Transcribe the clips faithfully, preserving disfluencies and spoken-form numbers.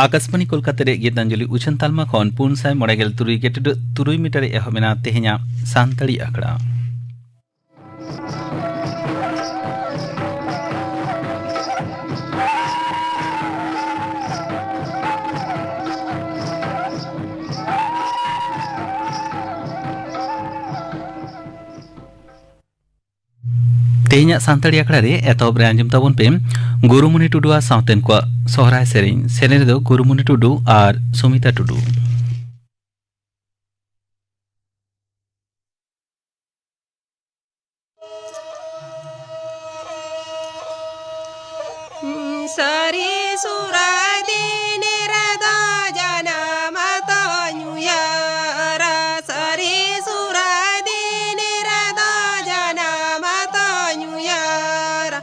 ᱟᱠᱟᱥᱵᱟᱱᱤ ᱠᱳᱞᱠᱟᱛᱟ ᱨᱮ ᱜᱤᱛᱟᱧᱡᱚᱞᱤ ᱩᱪᱷᱟᱹᱱ ᱛᱟᱞᱢᱟ ᱠᱷᱚᱱ ᱯᱩᱱ ᱥᱟᱭ ᱢᱚᱬᱮ ᱜᱮᱞ ᱛᱩᱨᱩᱭ ᱜᱮᱴ ᱛᱩᱨᱩᱭ ᱢᱤᱴᱟᱨ ᱨᱮ ᱮᱦᱚᱵ ᱮᱱᱟ ᱛᱮᱦᱮᱧᱟᱜ ᱥᱟᱱᱛᱟᱲᱤ ᱟᱠᱷᱲᱟ᱾ ᱛᱮᱦᱮᱧᱟᱜ ᱥᱟᱱᱛᱟᱲᱤ ᱟᱠᱷᱲᱟ ᱨᱮ ᱮᱛᱚᱦᱚᱵ ᱨᱮ ᱟᱸᱡᱚᱢ ᱛᱟᱵᱚᱱ ᱯᱮ ᱜᱩᱨᱩᱢᱩᱱᱤ ᱴᱩᱰᱩᱣᱟᱜ ᱥᱟᱶᱛᱮᱱ ᱠᱚᱣᱟᱜ ᱥᱚᱦᱨᱟᱭ ᱥᱮᱨᱮᱧ᱾ ᱥᱮᱨᱮᱧ ᱨᱮᱫᱚ ᱜᱩᱨᱩᱢᱩᱱᱤ ᱴᱩᱰᱩ ᱟᱨ ᱥᱩᱢᱤᱛᱟ ᱴᱩᱰᱩ᱾ ᱥᱟᱹᱨᱤ ᱥᱚᱦᱨᱟᱭ ᱫᱤᱱ ᱨᱮᱫᱚ ᱡᱟᱱᱟᱢ ᱟᱛᱚ ᱧᱩᱭᱟᱨᱟ᱾ ᱥᱟᱹᱨᱤ ᱥᱚᱦᱨᱟᱭ ᱫᱤᱱ ᱨᱮᱫᱚ ᱡᱟᱱᱟᱢ ᱟᱛᱚ ᱧᱩᱭᱟᱨᱟ᱾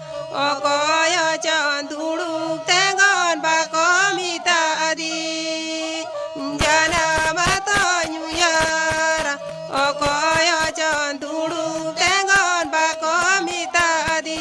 ᱚᱠᱚᱭ ᱦᱚᱪᱚᱱ ᱫᱩᱲᱩᱵ ᱛᱮᱸᱜᱚᱱ ᱵᱟᱠᱚ ᱢᱮᱛᱟᱫᱤ᱾ ᱡᱟᱱᱟᱢ ᱟᱛᱚ ᱧᱩᱭᱟᱨᱟ᱾ ᱚᱠᱚᱭ ᱦᱚᱪᱚᱱ ᱫᱩᱲᱩᱵ ᱛᱮᱸᱜᱚᱱ ᱵᱟᱠᱚ ᱢᱮᱛᱟᱫᱤ᱾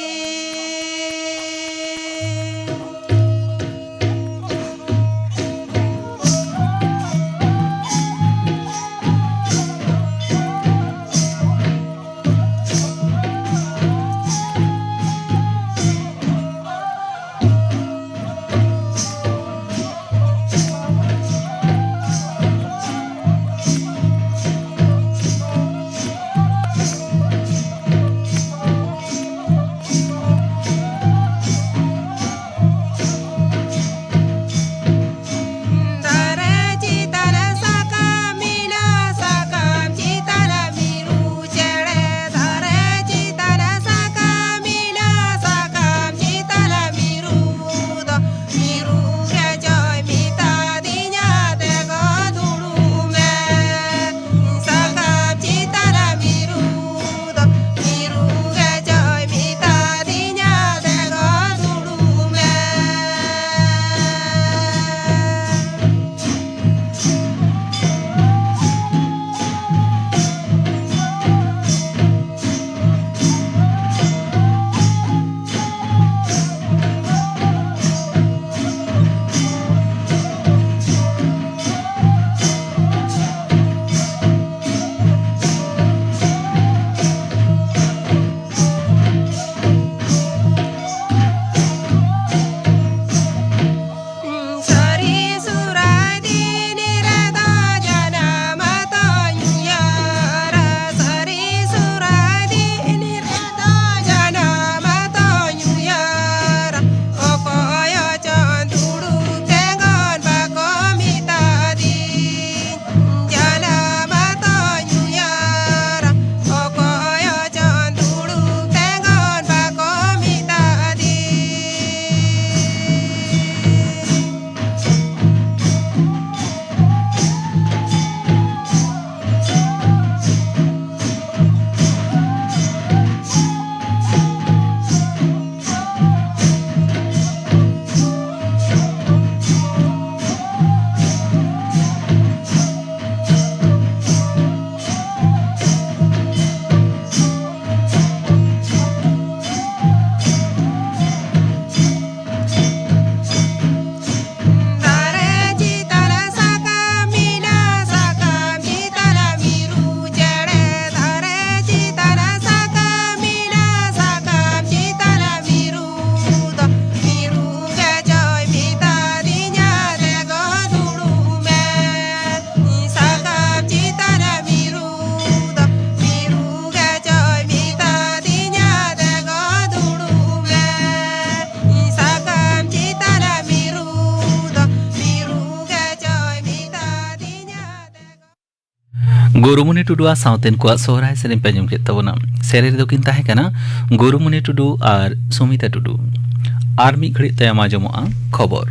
ᱜᱩᱨᱩᱢᱩᱱᱤ ᱴᱩᱰᱩᱣᱟᱜ ᱥᱟᱶᱛᱮᱱ ᱠᱚᱣᱟᱜ ᱥᱚᱦᱨᱟᱭ ᱥᱮᱨᱮᱧ ᱯᱮ ᱟᱸᱡᱚᱢ ᱠᱮᱫ ᱛᱟᱵᱚᱱᱟ᱾ ᱥᱮᱨᱮᱧ ᱨᱮᱫᱚ ᱠᱤᱱ ᱛᱟᱦᱮᱸ ᱠᱟᱱᱟ ᱜᱩᱨᱩᱢᱩᱱᱤ ᱴᱩᱰᱩ ᱟᱨ ᱥᱩᱢᱤᱛᱟ ᱴᱩᱰᱩ᱾ ᱟᱨ ᱢᱤᱫ ᱜᱷᱟᱹᱲᱤᱡ ᱛᱟᱭᱚᱢ ᱟᱸᱡᱚᱢᱚᱜᱼᱟ ᱠᱷᱚᱵᱚᱨ᱾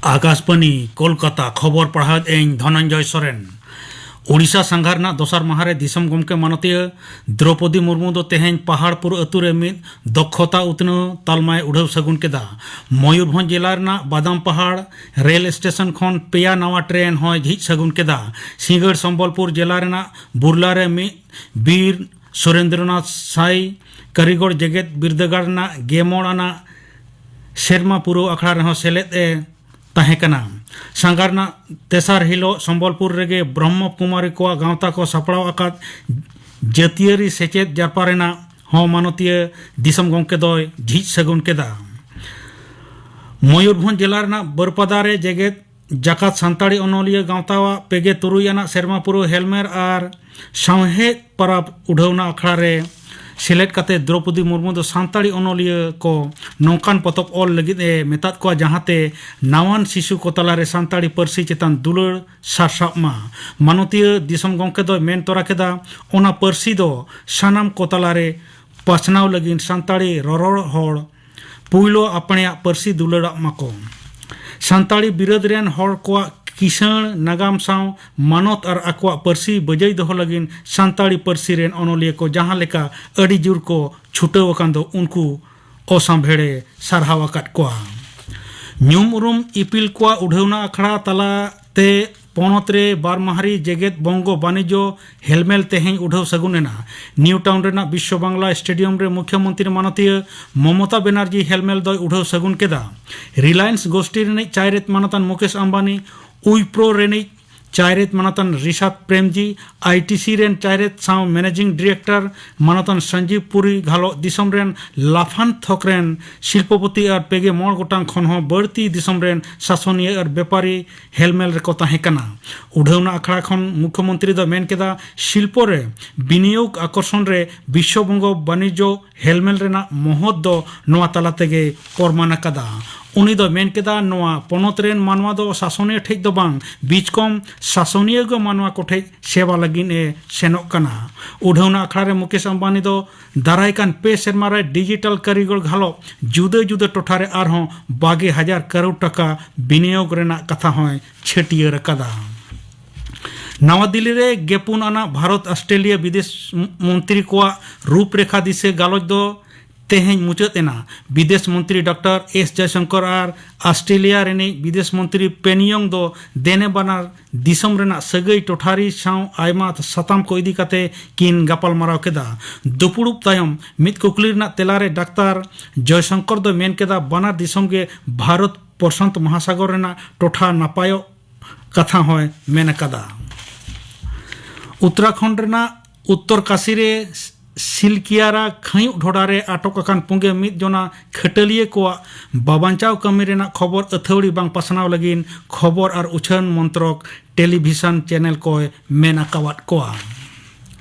ᱟᱠᱟᱥᱵᱟᱱᱤ, ᱠᱳᱞᱠᱟᱛᱟ, ᱠᱷᱚᱵᱚᱨ ᱯᱟᱲᱦᱟᱣᱮᱫ ᱟᱹᱧ ᱫᱷᱚᱱᱚᱱᱡᱚᱭ ᱥᱚᱨᱮᱱ᱾ ᱳᱰᱤᱥᱟ ᱥᱟᱸᱜᱷᱟᱨ ᱨᱮᱱᱟᱜ ᱫᱚᱥᱟᱨ ᱢᱟᱦᱟ ᱨᱮ ᱫᱤᱥᱚᱢ ᱜᱚᱢᱠᱮ ᱢᱟᱱᱚᱛᱤᱭᱟᱹ ᱫᱨᱚᱯᱚᱫᱤ ᱢᱩᱨᱢᱩ ᱫᱚ ᱛᱮᱦᱮᱧ ᱯᱟᱦᱟᱲᱯᱩᱨ ᱟᱹᱛᱩ ᱨᱮ ᱢᱤᱫ ᱫᱚᱠᱷᱚᱛᱟ ᱩᱛᱱᱟᱹᱣ ᱛᱟᱞᱢᱟᱭ ᱩᱰᱷᱟᱹᱣ ᱥᱟᱹᱜᱩᱱ ᱠᱮᱫᱟ᱾ ᱢᱚᱭᱩᱨᱵᱷᱚᱸᱡᱽ ᱡᱮᱞᱟ ᱨᱮᱱᱟᱜ ᱵᱟᱫᱟᱢ ᱯᱟᱦᱟᱲ ᱨᱮᱞ ᱥᱴᱮᱥᱚᱱ ᱠᱷᱚᱱ ᱯᱮᱭᱟ ᱱᱟᱣᱟ ᱴᱨᱮᱱ ᱦᱚᱸᱭ ᱡᱷᱤᱡ ᱥᱟᱹᱜᱩᱱ ᱠᱮᱫᱟ᱾ ᱥᱤᱸᱜᱟᱹᱲ ᱥᱚᱢᱵᱚᱞᱯᱩᱨ ᱡᱮᱞᱟ ᱨᱮᱱᱟᱜ ᱵᱩᱨᱞᱟ ᱨᱮ ᱢᱤᱫ ᱵᱤᱨ ᱥᱩᱨᱮᱱᱫᱨᱚᱱᱟᱛᱷ ᱥᱟᱭ ᱠᱟᱹᱨᱤᱜᱚᱲ ᱡᱮᱜᱮᱛ ᱵᱤᱨᱫᱟᱹᱜᱟᱲ ᱨᱮᱱᱟᱜ ᱜᱮ ᱢᱚᱬ ᱟᱱᱟᱜ ᱥᱮᱨᱢᱟ ᱯᱩᱨᱟᱹᱣ ᱟᱠᱷᱲᱟ ᱨᱮᱦᱚᱸ ᱥᱮᱞᱮᱫ ᱮ ᱛᱟᱦᱮᱸ ᱠᱟᱱᱟ᱾ ᱥᱟᱸᱜᱷᱟᱨ ᱨᱮᱱᱟᱜ ᱛᱮᱥᱟᱨ ᱦᱤᱞᱳᱜ ᱥᱚᱢᱵᱚᱞᱯᱩᱨ ᱨᱮᱜᱮ ᱵᱨᱚᱦᱢᱚ ᱠᱩᱢᱟᱨᱤ ᱠᱚᱣᱟᱜ ᱜᱟᱶᱛᱟ ᱠᱚ ᱥᱟᱯᱲᱟᱣ ᱟᱠᱟᱫ ᱡᱟᱹᱛᱤᱭᱟᱹᱨᱤ ᱥᱮᱪᱮᱫ ᱡᱟᱨᱯᱟ ᱨᱮᱱᱟᱜ ᱦᱚᱸ ᱢᱟᱱᱚᱛᱤᱭᱟᱹ ᱫᱤᱥᱚᱢ ᱜᱚᱢᱠᱮ ᱫᱚᱭ ᱡᱷᱤᱡ ᱥᱟᱹᱜᱩᱱ ᱠᱮᱫᱟ᱾ ᱢᱚᱭᱩᱨᱵᱷᱚᱸᱡᱽ ᱡᱮᱞᱟ ᱨᱮᱱᱟᱜ ᱵᱟᱹᱨᱯᱟᱫᱟ ᱨᱮ ᱡᱮᱜᱮᱛ ᱡᱟᱠᱟᱛ ᱥᱟᱱᱛᱟᱲᱤ ᱚᱱᱚᱞᱤᱭᱟᱹ ᱜᱟᱶᱛᱟᱣᱟᱜ ᱯᱮᱜᱮ ᱛᱩᱨᱩᱭ ᱟᱱᱟᱜ ᱥᱮᱨᱢᱟ ᱯᱩᱨᱟᱹᱣ ᱦᱮᱞᱢᱮᱨ ᱟᱨ ᱥᱟᱶᱦᱮᱫ ᱯᱟᱨᱟᱵᱽ ᱩᱰᱷᱟᱹᱣᱱᱟ ᱟᱠᱷᱲᱟ ᱨᱮ ᱥᱮᱞᱮᱫ ᱠᱟᱛᱮ ᱫᱨᱚᱯᱚᱫᱤ ᱢᱩᱨᱢᱩ ᱫᱚ ᱥᱟᱱᱛᱟᱲᱤ ᱚᱱᱚᱞᱤᱭᱟᱹ ᱠᱚ ᱱᱚᱝᱠᱟᱱ ᱯᱚᱛᱚᱵ ᱚᱞ ᱞᱟᱹᱜᱤᱫ ᱮ ᱢᱮᱛᱟᱫ ᱠᱚᱣᱟ, ᱡᱟᱦᱟᱸᱛᱮ ᱱᱟᱣᱟᱱ ᱥᱤᱥᱩ ᱠᱚ ᱛᱟᱞᱟᱨᱮ ᱥᱟᱱᱛᱟᱲᱤ ᱯᱟᱹᱨᱥᱤ ᱪᱮᱛᱟᱱ ᱫᱩᱞᱟᱹᱲ ᱥᱟᱨᱥᱟᱜ ᱢᱟ᱾ ᱢᱟᱱᱚᱛᱤᱭᱟᱹ ᱫᱤᱥᱚᱢ ᱜᱚᱢᱠᱮ ᱫᱚᱭ ᱢᱮᱱ ᱛᱚᱨᱟ ᱠᱮᱫᱟ, ᱚᱱᱟ ᱯᱟᱹᱨᱥᱤ ᱫᱚ ᱥᱟᱱᱟᱢ ᱠᱚ ᱛᱟᱞᱟᱨᱮ ᱯᱟᱥᱱᱟᱣ ᱞᱟᱹᱜᱤᱫ ᱥᱟᱱᱛᱟᱲᱤ ᱨᱚᱨᱚᱲ ᱦᱚᱲ ᱯᱩᱭᱞᱳ ᱟᱯᱱᱮᱭᱟᱜ ᱯᱟᱹᱨᱥᱤ ᱫᱩᱞᱟᱹᱲᱟᱜ ᱢᱟᱠᱚ᱾ ᱥᱟᱱᱛᱟᱲᱤ ᱵᱤᱨᱟᱹᱫ ᱨᱮᱱ ᱦᱚᱲ ᱠᱚᱣᱟᱜ ᱠᱤᱥᱟᱹᱬ ᱱᱟᱜᱟᱢ ᱥᱟᱶ ᱢᱟᱱᱚᱛ ᱟᱨ ᱟᱠᱚᱣᱟᱜ ᱯᱟᱹᱨᱥᱤ ᱵᱟᱹᱡᱟᱹᱭ ᱫᱚᱦᱚ ᱞᱟᱹᱜᱤᱫ ᱥᱟᱱᱛᱟᱲᱤ ᱯᱟᱹᱨᱥᱤ ᱨᱮᱱ ᱚᱱᱚᱞᱤᱭᱟᱹ ᱠᱚ ᱡᱟᱦᱟᱸ ᱞᱮᱠᱟ ᱟᱹᱰᱤ ᱡᱳᱨ ᱠᱚ ᱪᱷᱩᱴᱟᱹᱣ ᱟᱠᱟᱱ ᱫᱚ ᱩᱱᱠᱩ ᱚᱥᱟᱢᱵᱷᱮᱲᱮ ᱥᱟᱨᱦᱟᱣ ᱟᱠᱟᱫ ᱠᱚᱣᱟ᱾ ᱧᱩᱢ ᱩᱨᱩᱢ ᱤᱯᱤᱞ ᱠᱚᱣᱟᱜ ᱩᱰᱷᱟᱹᱣᱱᱟ ᱟᱠᱷᱲᱟ ᱛᱟᱞᱟᱛᱮ ᱯᱚᱱᱚᱛ ᱨᱮ ᱵᱟᱨ ᱢᱟᱦᱟᱨᱤ ᱡᱮᱜᱮᱛ ᱵᱚᱝᱜᱚ ᱵᱟᱱᱤᱡᱽᱡᱚ ᱦᱮᱞᱢᱮᱞ ᱛᱮᱦᱮᱧ ᱩᱰᱷᱟᱹᱣ ᱥᱟᱹᱜᱩᱱ ᱮᱱᱟ᱾ ᱱᱤᱭᱩ ᱴᱟᱣᱩᱱ ᱨᱮᱱᱟᱜ ᱵᱤᱥᱥᱚ ᱵᱟᱝᱞᱟ ᱥᱴᱮᱰᱤᱭᱟᱢ ᱨᱮ ᱢᱩᱠᱷᱭᱚᱢᱚᱱᱛᱨᱤ ᱢᱟᱱᱚᱛᱤᱭᱟᱹ ᱢᱚᱢᱚᱛᱟ ᱵᱮᱱᱟᱨᱡᱤ ᱦᱮᱞᱢᱮᱞ ᱫᱚᱭ ᱩᱰᱷᱟᱹᱣ ᱥᱟᱹᱜᱩᱱ ᱠᱮᱫᱟ᱾ ᱨᱤᱞᱟᱭᱮᱱᱥ ᱜᱳᱥᱴᱤ ᱨᱤᱱᱤᱡ ᱪᱟᱭᱨᱮᱛ ᱢᱟᱱᱚᱛᱟᱱ ᱢᱩᱠᱮᱥ ᱟᱢᱵᱟᱱᱤ, ᱩᱭᱯᱨᱳ ᱨᱤᱱᱤᱡ ᱪᱟᱭᱨᱮᱛ ᱢᱟᱱᱚᱛᱟᱱ ᱨᱤᱥᱟᱛ ᱯᱨᱮᱢᱡᱤ, ᱟᱭᱴᱤᱥᱤ ᱨᱮᱱ ᱪᱟᱭᱨᱮᱛ ᱥᱟᱶ ᱢᱮᱱᱮᱡᱤᱝ ᱰᱤᱨᱮᱠᱴᱚᱨ ᱢᱟᱱᱚᱛᱟᱱ ᱥᱟᱱᱡᱤᱵᱽ ᱯᱩᱨᱤ ᱜᱷᱟᱞᱚᱜ ᱫᱤᱥᱚᱢ ᱨᱮᱱ ᱞᱟᱯᱷᱟᱝ ᱛᱷᱚᱠ ᱨᱮᱱ ᱥᱤᱞᱯᱚᱯᱚᱛᱤ ᱟᱨ ᱯᱮᱜᱮ ᱢᱚᱬ ᱜᱚᱴᱟᱝ ᱠᱷᱚᱱ ᱦᱚᱸ ᱵᱟᱹᱲᱛᱤ ᱫᱤᱥᱚᱢ ᱨᱮᱱ ᱥᱟᱥᱚᱱᱤᱭᱟᱹ ᱟᱨ ᱵᱮᱯᱟᱨᱤ ᱦᱮᱞᱢᱮᱞ ᱨᱮᱠᱚ ᱛᱟᱦᱮᱸ ᱠᱟᱱᱟ᱾ ᱩᱰᱷᱟᱹᱣᱱᱟ ᱟᱠᱷᱲᱟ ᱠᱷᱚᱱ ᱢᱩᱠᱷᱭᱚᱢᱚᱱᱛᱨᱤ ᱫᱚ ᱢᱮᱱ ᱠᱮᱫᱟ, ᱥᱤᱞᱯᱚ ᱨᱮ ᱵᱤᱱᱤᱭᱳᱜᱽ ᱟᱠᱚᱨᱥᱚᱱ ᱨᱮ ᱵᱤᱥᱥᱚ ᱵᱚᱝᱜᱚ ᱵᱟᱱᱤᱡᱽᱡᱚ ᱦᱮᱞᱢᱮᱞ ᱨᱮᱱᱟᱜ ᱢᱚᱦᱚᱛ ᱫᱚ ᱱᱚᱣᱟ ᱛᱟᱞᱟ ᱛᱮᱜᱮ ᱯᱚᱨᱢᱟᱱ ᱟᱠᱟᱫᱟ᱾ ᱩᱱᱤ ᱫᱚ ᱢᱮᱱ ᱠᱮᱫᱟ, ᱱᱚᱣᱟ ᱯᱚᱱᱚᱛ ᱨᱮᱱ ᱢᱟᱱᱣᱟ ᱫᱚ ᱥᱟᱥᱚᱱᱤᱭᱟᱹ ᱴᱷᱮᱡ ᱫᱚ ᱵᱟᱝ, ᱵᱤᱪᱠᱚᱢ ᱥᱟᱥᱚᱱᱤᱭᱟᱹ ᱜᱮ ᱢᱟᱱᱣᱟ ᱠᱚᱴᱷᱮᱡ ᱥᱮᱵᱟ ᱞᱟᱹᱜᱤᱫ ᱮ ᱥᱮᱱᱚᱜ ᱠᱟᱱᱟ᱾ ᱩᱰᱷᱟᱹᱣᱱᱟ ᱟᱠᱷᱲᱟ ᱨᱮ ᱢᱩᱠᱮᱥ ᱟᱢᱵᱟᱱᱤ ᱫᱚ ᱫᱟᱨᱟᱭ ᱠᱟᱱ ᱯᱮ ᱥᱮᱨᱢᱟ ᱨᱮ ᱰᱤᱡᱤᱴᱟᱞ ᱠᱟᱹᱨᱤᱜᱚᱞ ᱜᱷᱟᱞᱚᱜ ᱡᱩᱫᱟᱹ ᱡᱩᱫᱟᱹ ᱴᱚᱴᱷᱟ ᱨᱮ ᱟᱨᱦᱚᱸ ᱵᱟᱜᱮ ᱦᱟᱡᱟᱨ ᱠᱟᱨᱳᱲ ᱴᱟᱠᱟ ᱵᱤᱱᱤᱭᱳᱜᱽ ᱨᱮᱱᱟᱜ ᱠᱟᱛᱷᱟ ᱦᱚᱸᱭ ᱪᱷᱟᱹᱴᱭᱟᱹᱨ ᱟᱠᱟᱫᱟ᱾ ᱱᱟᱣᱟ ᱫᱤᱞᱞᱤ ᱨᱮ ᱜᱮᱯᱩᱱ ᱟᱱᱟᱜ ᱵᱷᱟᱨᱚᱛ ᱚᱥᱴᱨᱮᱞᱤᱭᱟ ᱵᱤᱫᱮᱥ ᱢᱚᱱᱛᱨᱤ ᱠᱚᱣᱟᱜ ᱨᱩᱯᱨᱮᱠᱷᱟ ᱫᱤᱥᱟᱹ ᱜᱟᱞᱚᱪ ᱫᱚ ᱛᱮᱦᱮᱧ ᱢᱩᱪᱟᱹᱫ ᱮᱱᱟ᱾ ᱵᱤᱫᱮᱥ ᱢᱚᱱᱛᱨᱤ ᱰᱚᱠᱴᱚᱨ ᱮᱥ ᱡᱚᱭᱥᱚᱝᱠᱚᱨ ᱟᱨ ᱚᱥᱴᱨᱮᱞᱤᱭᱟ ᱨᱤᱱᱤᱡ ᱵᱤᱫᱮᱥ ᱢᱚᱱᱛᱨᱤ ᱯᱮᱱᱤᱭᱚᱝ ᱫᱚ ᱫᱮᱱᱮ ᱵᱟᱱᱟᱨ ᱫᱤᱥᱚᱢ ᱨᱮᱱᱟᱜ ᱥᱟᱹᱜᱟᱹᱭ ᱴᱚᱴᱷᱟᱨᱤ ᱥᱟᱶ ᱟᱭᱢᱟ ᱥᱟᱛᱟᱢ ᱠᱚ ᱤᱫᱤ ᱠᱟᱛᱮ ᱠᱤᱱ ᱜᱟᱯᱟᱞᱢᱟᱨᱟᱣ ᱠᱮᱫᱟ᱾ ᱫᱩᱯᱩᱲᱩᱵ ᱛᱟᱭᱚᱢ ᱢᱤᱫ ᱠᱩᱠᱞᱤ ᱨᱮᱱᱟᱜ ᱛᱮᱞᱟ ᱨᱮ ᱰᱟᱠᱛᱟᱨ ᱡᱚᱭᱥᱚᱝᱠᱚᱨ ᱫᱚ ᱢᱮᱱ ᱠᱮᱫᱟ, ᱵᱟᱱᱟᱨ ᱫᱤᱥᱚᱢ ᱜᱮ ᱵᱷᱟᱨᱚᱛ ᱯᱨᱚᱥᱟᱱᱛ ᱢᱚᱦᱟᱥᱟᱜᱚᱨ ᱨᱮᱱᱟᱜ ᱴᱚᱴᱷᱟ ᱱᱟᱯᱟᱭᱚᱜ ᱠᱟᱛᱷᱟ ᱦᱚᱸᱭ ᱢᱮᱱ ᱟᱠᱟᱫᱟ᱾ ᱩᱛᱛᱚᱨᱟᱠᱷᱚᱸᱰ ᱨᱮᱱᱟᱜ ᱩᱛᱛᱚᱨ ᱠᱟᱥᱤ ᱨᱮ ᱥᱤᱞᱠᱤᱭᱟᱨᱟ ᱠᱷᱟᱹᱭᱩᱜ ᱰᱷᱚᱰᱟ ᱨᱮ ᱟᱴᱚᱠ ᱟᱠᱟᱱ ᱯᱩᱸᱜᱮ ᱢᱤᱫ ᱡᱚᱱᱟ ᱠᱷᱟᱹᱴᱟᱹᱞᱤᱭᱟᱹ ᱠᱚᱣᱟᱜ ᱵᱟᱵᱟᱧᱪᱟᱣ ᱠᱟᱹᱢᱤ ᱨᱮᱱᱟᱜ ᱠᱷᱚᱵᱚᱨ ᱟᱹᱛᱷᱟᱹᱣᱲᱤ ᱵᱟᱝ ᱯᱟᱥᱱᱟᱣ ᱞᱟᱹᱜᱤᱫ ᱠᱷᱚᱵᱚᱨ ᱟᱨ ᱩᱪᱷᱟᱹᱱ ᱢᱚᱱᱛᱨᱚᱠ ᱴᱮᱞᱤᱵᱷᱤᱥᱚᱱ ᱪᱮᱱᱮᱞ ᱠᱚᱭ ᱢᱮᱱ ᱟᱠᱟᱣᱟᱫ ᱠᱚᱣᱟ᱾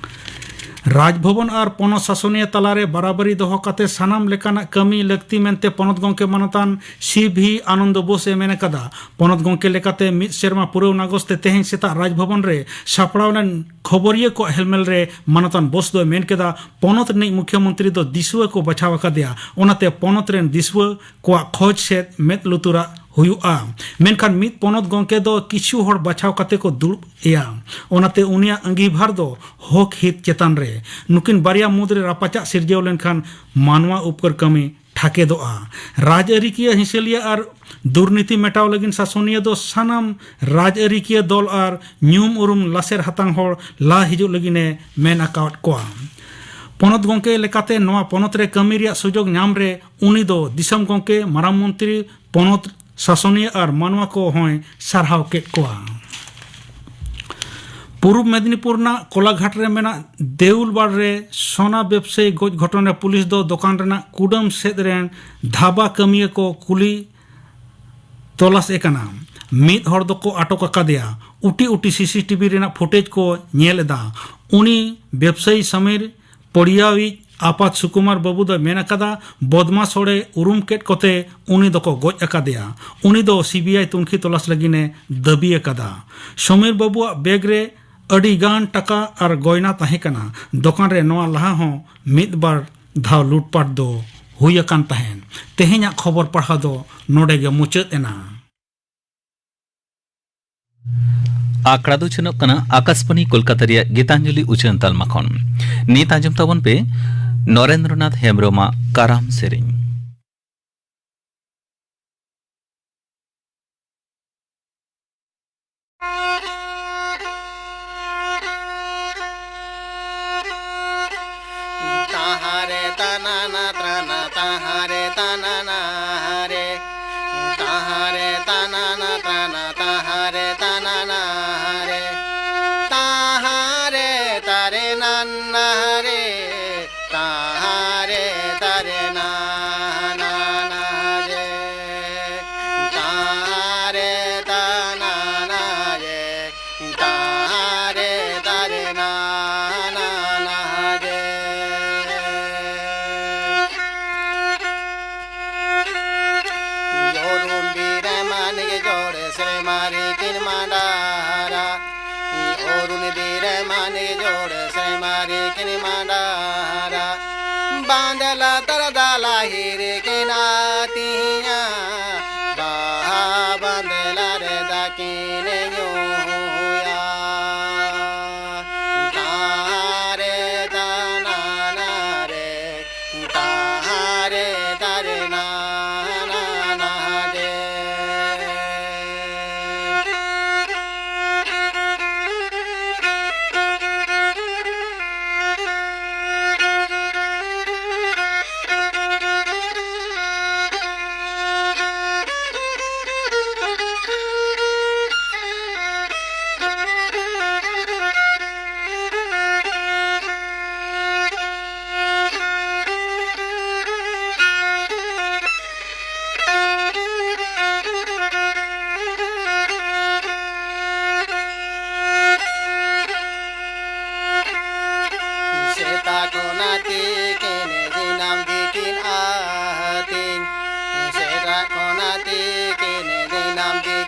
ᱨᱟᱡᱽᱵᱷᱚᱵᱚᱱ ᱟᱨ ᱯᱚᱱᱚᱛ ᱥᱟᱥᱚᱱᱤᱭᱟᱹ ᱛᱟᱞᱟᱨᱮ ᱵᱟᱨᱟᱵᱟᱨᱤ ᱫᱚᱦᱚ ᱠᱟᱛᱮ ᱥᱟᱱᱟᱢ ᱞᱮᱠᱟᱱᱟᱜ ᱠᱟᱹᱢᱤ ᱞᱟᱹᱠᱛᱤ ᱢᱮᱱᱛᱮ ᱯᱚᱱᱚᱛ ᱜᱚᱢᱠᱮ ᱢᱟᱱᱚᱛᱟᱱ ᱥᱤ ᱵᱷᱤ ᱟᱱᱚᱱᱫᱚ ᱵᱳᱥ ᱮ ᱢᱮᱱ ᱟᱠᱟᱫᱟ᱾ ᱯᱚᱱᱚᱛ ᱜᱚᱢᱠᱮ ᱞᱮᱠᱟᱛᱮ ᱢᱤᱫ ᱥᱮᱨᱢᱟ ᱯᱩᱨᱟᱹᱣ ᱱᱟᱜᱚᱥ ᱛᱮ ᱛᱮᱦᱮᱧ ᱥᱮᱛᱟᱜ ᱨᱟᱡᱽᱵᱷᱚᱵᱚᱱ ᱨᱮ ᱥᱟᱯᱲᱟᱣ ᱞᱮᱱ ᱠᱷᱚᱵᱚᱨᱤᱭᱟᱹ ᱠᱚᱣᱟᱜ ᱦᱮᱞᱢᱮᱞ ᱨᱮ ᱢᱟᱱᱚᱛᱟᱱ ᱵᱳᱥ ᱫᱚᱭ ᱢᱮᱱ ᱠᱮᱫᱟ, ᱯᱚᱱᱚᱛ ᱨᱤᱱᱤᱡ ᱢᱩᱠᱷᱭᱚᱢᱚᱱᱛᱨᱤ ᱫᱚ ᱫᱤᱥᱩᱣᱟᱹ ᱠᱚ ᱵᱟᱪᱷᱟᱣ ᱟᱠᱟᱫᱮᱭᱟ, ᱚᱱᱟᱛᱮ ᱯᱚᱱᱚᱛ ᱨᱮᱱ ᱫᱤᱥᱩᱣᱟᱹ ᱠᱚᱣᱟᱜ ᱠᱷᱚᱡᱽ ᱥᱮᱫ ᱢᱮᱫ ᱞᱩᱛᱩᱨᱟᱜ ᱦᱩᱭᱩᱜᱼᱟ᱾ ᱢᱮᱱᱠᱷᱟᱱ ᱢᱤᱫ ᱯᱚᱱᱚᱛ ᱜᱚᱢᱠᱮ ᱫᱚ ᱠᱤᱪᱷᱩ ᱦᱚᱲ ᱵᱟᱪᱷᱟᱣ ᱠᱟᱛᱮ ᱠᱚ ᱫᱩᱲᱩᱵ ᱮᱭᱟ, ᱚᱱᱟᱛᱮ ᱩᱱᱤᱭᱟᱜ ᱟᱺᱜᱤᱵᱷᱟᱨ ᱫᱚ ᱦᱚᱠ ᱦᱤᱛ ᱪᱮᱛᱟᱱ ᱨᱮ᱾ ᱱᱩᱠᱤᱱ ᱵᱟᱨᱭᱟ ᱢᱩᱫᱽᱨᱮ ᱨᱟᱯᱟᱪᱟᱜ ᱥᱤᱨᱡᱟᱹᱣ ᱞᱮᱱᱠᱷᱟᱱ ᱢᱟᱱᱣᱟ ᱩᱯᱠᱟᱹᱨ ᱠᱟᱹᱢᱤ ᱴᱷᱟᱠᱮᱫᱚᱜᱼᱟ᱾ ᱨᱟᱡᱽᱟᱹᱨᱤᱠᱤᱭᱟᱹ ᱦᱤᱸᱥᱟᱹᱞᱤᱭᱟᱹ ᱟᱨ ᱫᱩᱨᱱᱤᱛᱤ ᱢᱮᱴᱟᱣ ᱞᱟᱹᱜᱤᱫ ᱥᱟᱥᱚᱱᱤᱭᱟᱹ ᱫᱚ ᱥᱟᱱᱟᱢ ᱨᱟᱡᱽᱟᱹᱨᱤᱠᱤᱭᱟᱹ ᱫᱚᱞ ᱟᱨ ᱧᱩᱢ ᱩᱨᱩᱢ ᱞᱟᱥᱮᱨ ᱦᱟᱛᱟᱝ ᱦᱚᱲ ᱞᱟ ᱦᱤᱡᱩᱜ ᱞᱟᱹᱜᱤᱫ ᱮ ᱢᱮᱱ ᱟᱠᱟᱣᱟᱫ ᱠᱚᱣᱟ᱾ ᱯᱚᱱᱚᱛ ᱜᱚᱢᱠᱮ ᱞᱮᱠᱟᱛᱮ ᱱᱚᱣᱟ ᱯᱚᱱᱚᱛ ᱨᱮ ᱠᱟᱹᱢᱤ ᱨᱮᱭᱟᱜ ᱥᱩᱡᱳᱜᱽ ᱧᱟᱢ ᱨᱮ ᱩᱱᱤ ᱫᱚ ᱫᱤᱥᱚᱢ ᱜᱚᱢᱠᱮ, ᱢᱟᱨᱟᱝ ᱢᱚᱱᱛᱨᱤ, ᱯᱚᱱᱚᱛ ᱥᱟᱥᱚᱱᱤᱭᱟᱹ ᱟᱨ ᱢᱟᱱᱣᱟ ᱠᱚ ᱦᱚᱸᱭ ᱥᱟᱨᱦᱟᱣ ᱠᱮᱫ ᱠᱚᱣᱟ᱾ ᱯᱩᱨᱩᱵ ᱢᱮᱫᱤᱱᱤᱯᱩᱨ ᱨᱮᱱᱟᱜ ᱠᱚᱞᱟᱜᱷᱟᱴ ᱨᱮ ᱢᱮᱱᱟᱜ ᱫᱮᱣᱞᱵᱟᱲ ᱨᱮ ᱥᱚᱱᱟ ᱵᱮᱵᱽᱥᱟᱭᱤ ᱜᱚᱡ ᱜᱷᱚᱴᱚᱱ ᱨᱮ ᱯᱩᱞᱤᱥ ᱫᱚ ᱫᱚᱠᱟᱱ ᱨᱮᱱᱟᱜ ᱠᱩᱰᱟᱹᱢ ᱥᱮᱫ ᱨᱮᱱ ᱫᱷᱟᱵᱟ ᱠᱟᱹᱢᱤᱭᱟᱹ ᱠᱚ ᱠᱩᱞᱤ ᱛᱚᱞᱟᱥ ᱮ ᱠᱟᱱᱟ᱾ ᱢᱤᱫ ᱦᱚᱲ ᱫᱚᱠᱚ ᱟᱴᱚᱠ ᱟᱠᱟᱫᱮᱭᱟ᱾ ᱩᱴᱤ ᱩᱴᱤ ᱥᱤᱥᱤᱴᱤᱵᱷᱤ ᱨᱮᱱᱟᱜ ᱯᱷᱩᱴᱮᱡᱽ ᱠᱚ ᱧᱮᱞ ᱮᱫᱟ᱾ ᱩᱱᱤ ᱵᱮᱵᱽᱥᱟᱭᱤ ᱥᱟᱢᱤᱨ ᱯᱚᱲᱤᱭᱟᱣᱤᱡ ᱟᱯᱟᱛ ᱥᱩᱠᱩᱢᱟᱨ ᱵᱟᱹᱵᱩ ᱫᱚᱭ ᱢᱮᱱ ᱟᱠᱟᱫᱟ, ᱵᱚᱫᱢᱟᱥ ᱦᱚᱲᱮ ᱩᱨᱩᱢ ᱠᱮᱫ ᱠᱚᱛᱮ ᱩᱱᱤ ᱫᱚᱠᱚ ᱜᱚᱡ ᱟᱠᱟᱫᱮᱭᱟ᱾ ᱩᱱᱤ ᱫᱚ ᱥᱤᱵᱤᱟᱭ ᱛᱩᱱᱠᱷᱤ ᱛᱚᱞᱟᱥ ᱞᱟᱹᱜᱤᱫ ᱮ ᱫᱟᱹᱵᱤ ᱟᱠᱟᱫᱟ᱾ ᱥᱚᱢᱤᱨ ᱵᱟᱹᱵᱩᱣᱟᱜ ᱵᱮᱜᱽ ᱨᱮ ᱟᱹᱰᱤ ᱜᱟᱱ ᱴᱟᱠᱟ ᱟᱨ ᱜᱚᱭᱱᱟ ᱛᱟᱦᱮᱸ ᱠᱟᱱᱟ᱾ ᱫᱚᱠᱟᱱ ᱨᱮ ᱱᱚᱣᱟ ᱞᱟᱦᱟ ᱦᱚᱸ ᱢᱤᱫ ᱵᱟᱨ ᱫᱷᱟᱣ ᱞᱩᱴᱯᱟᱴ ᱫᱚ ᱦᱩᱭ ᱟᱠᱟᱱ ᱛᱟᱦᱮᱸᱫ᱾ ᱛᱮᱦᱮᱧᱟᱜ ᱠᱷᱚᱵᱚᱨ ᱯᱟᱲᱦᱟᱣ ᱫᱚ ᱱᱚᱰᱮ ᱜᱮ ᱢᱩᱪᱟᱹᱫ ᱮᱱᱟ᱾ ᱟᱠᱷᱲᱟ ᱫᱚ ᱪᱷᱤᱱᱚᱜ ᱠᱟᱱᱟ ᱟᱠᱟᱥᱵᱟᱱᱤ ᱠᱳᱞᱠᱟᱛᱟ ᱨᱮᱭᱟᱜ ᱜᱤᱛᱟᱧᱡᱚᱞᱤ ᱩᱪᱷᱟᱹᱱ ᱛᱟᱞᱢᱟ ᱠᱷᱚᱱ᱾ ᱱᱤᱛ ᱟᱸᱡᱚᱢ ᱛᱟᱵᱚᱱ ᱯᱮ ᱱᱚᱨᱮᱱᱫᱨᱚᱱᱟᱛᱷ ᱦᱮᱢᱵᱽᱨᱚᱢᱟᱜ ᱠᱟᱨᱟᱢ ᱥᱮᱨᱮᱧ᱾ ᱛᱟᱦᱟᱨᱮ ᱛᱟᱱᱟᱱᱟ ᱛᱨᱟᱱᱟ ᱛᱟᱦᱟᱨᱮ ᱛᱟᱱᱟᱱᱟ ᱦᱟᱨᱮ᱾ ᱛᱟᱦᱟᱨᱮ ᱛᱟᱱᱟᱱᱟ ᱛᱨᱟᱱᱟ ᱛᱟᱦᱟᱨᱮ ᱛᱟᱱᱟᱱᱟ ᱦᱟᱨᱮ᱾ ᱛᱟᱦᱟᱨᱮ ᱛᱟᱨᱮ ᱱᱟᱱᱱᱟ ᱦᱟᱨᱮ᱾ ᱛᱟᱦᱟᱨᱮ ᱛᱟᱨᱮ ᱱᱟ᱾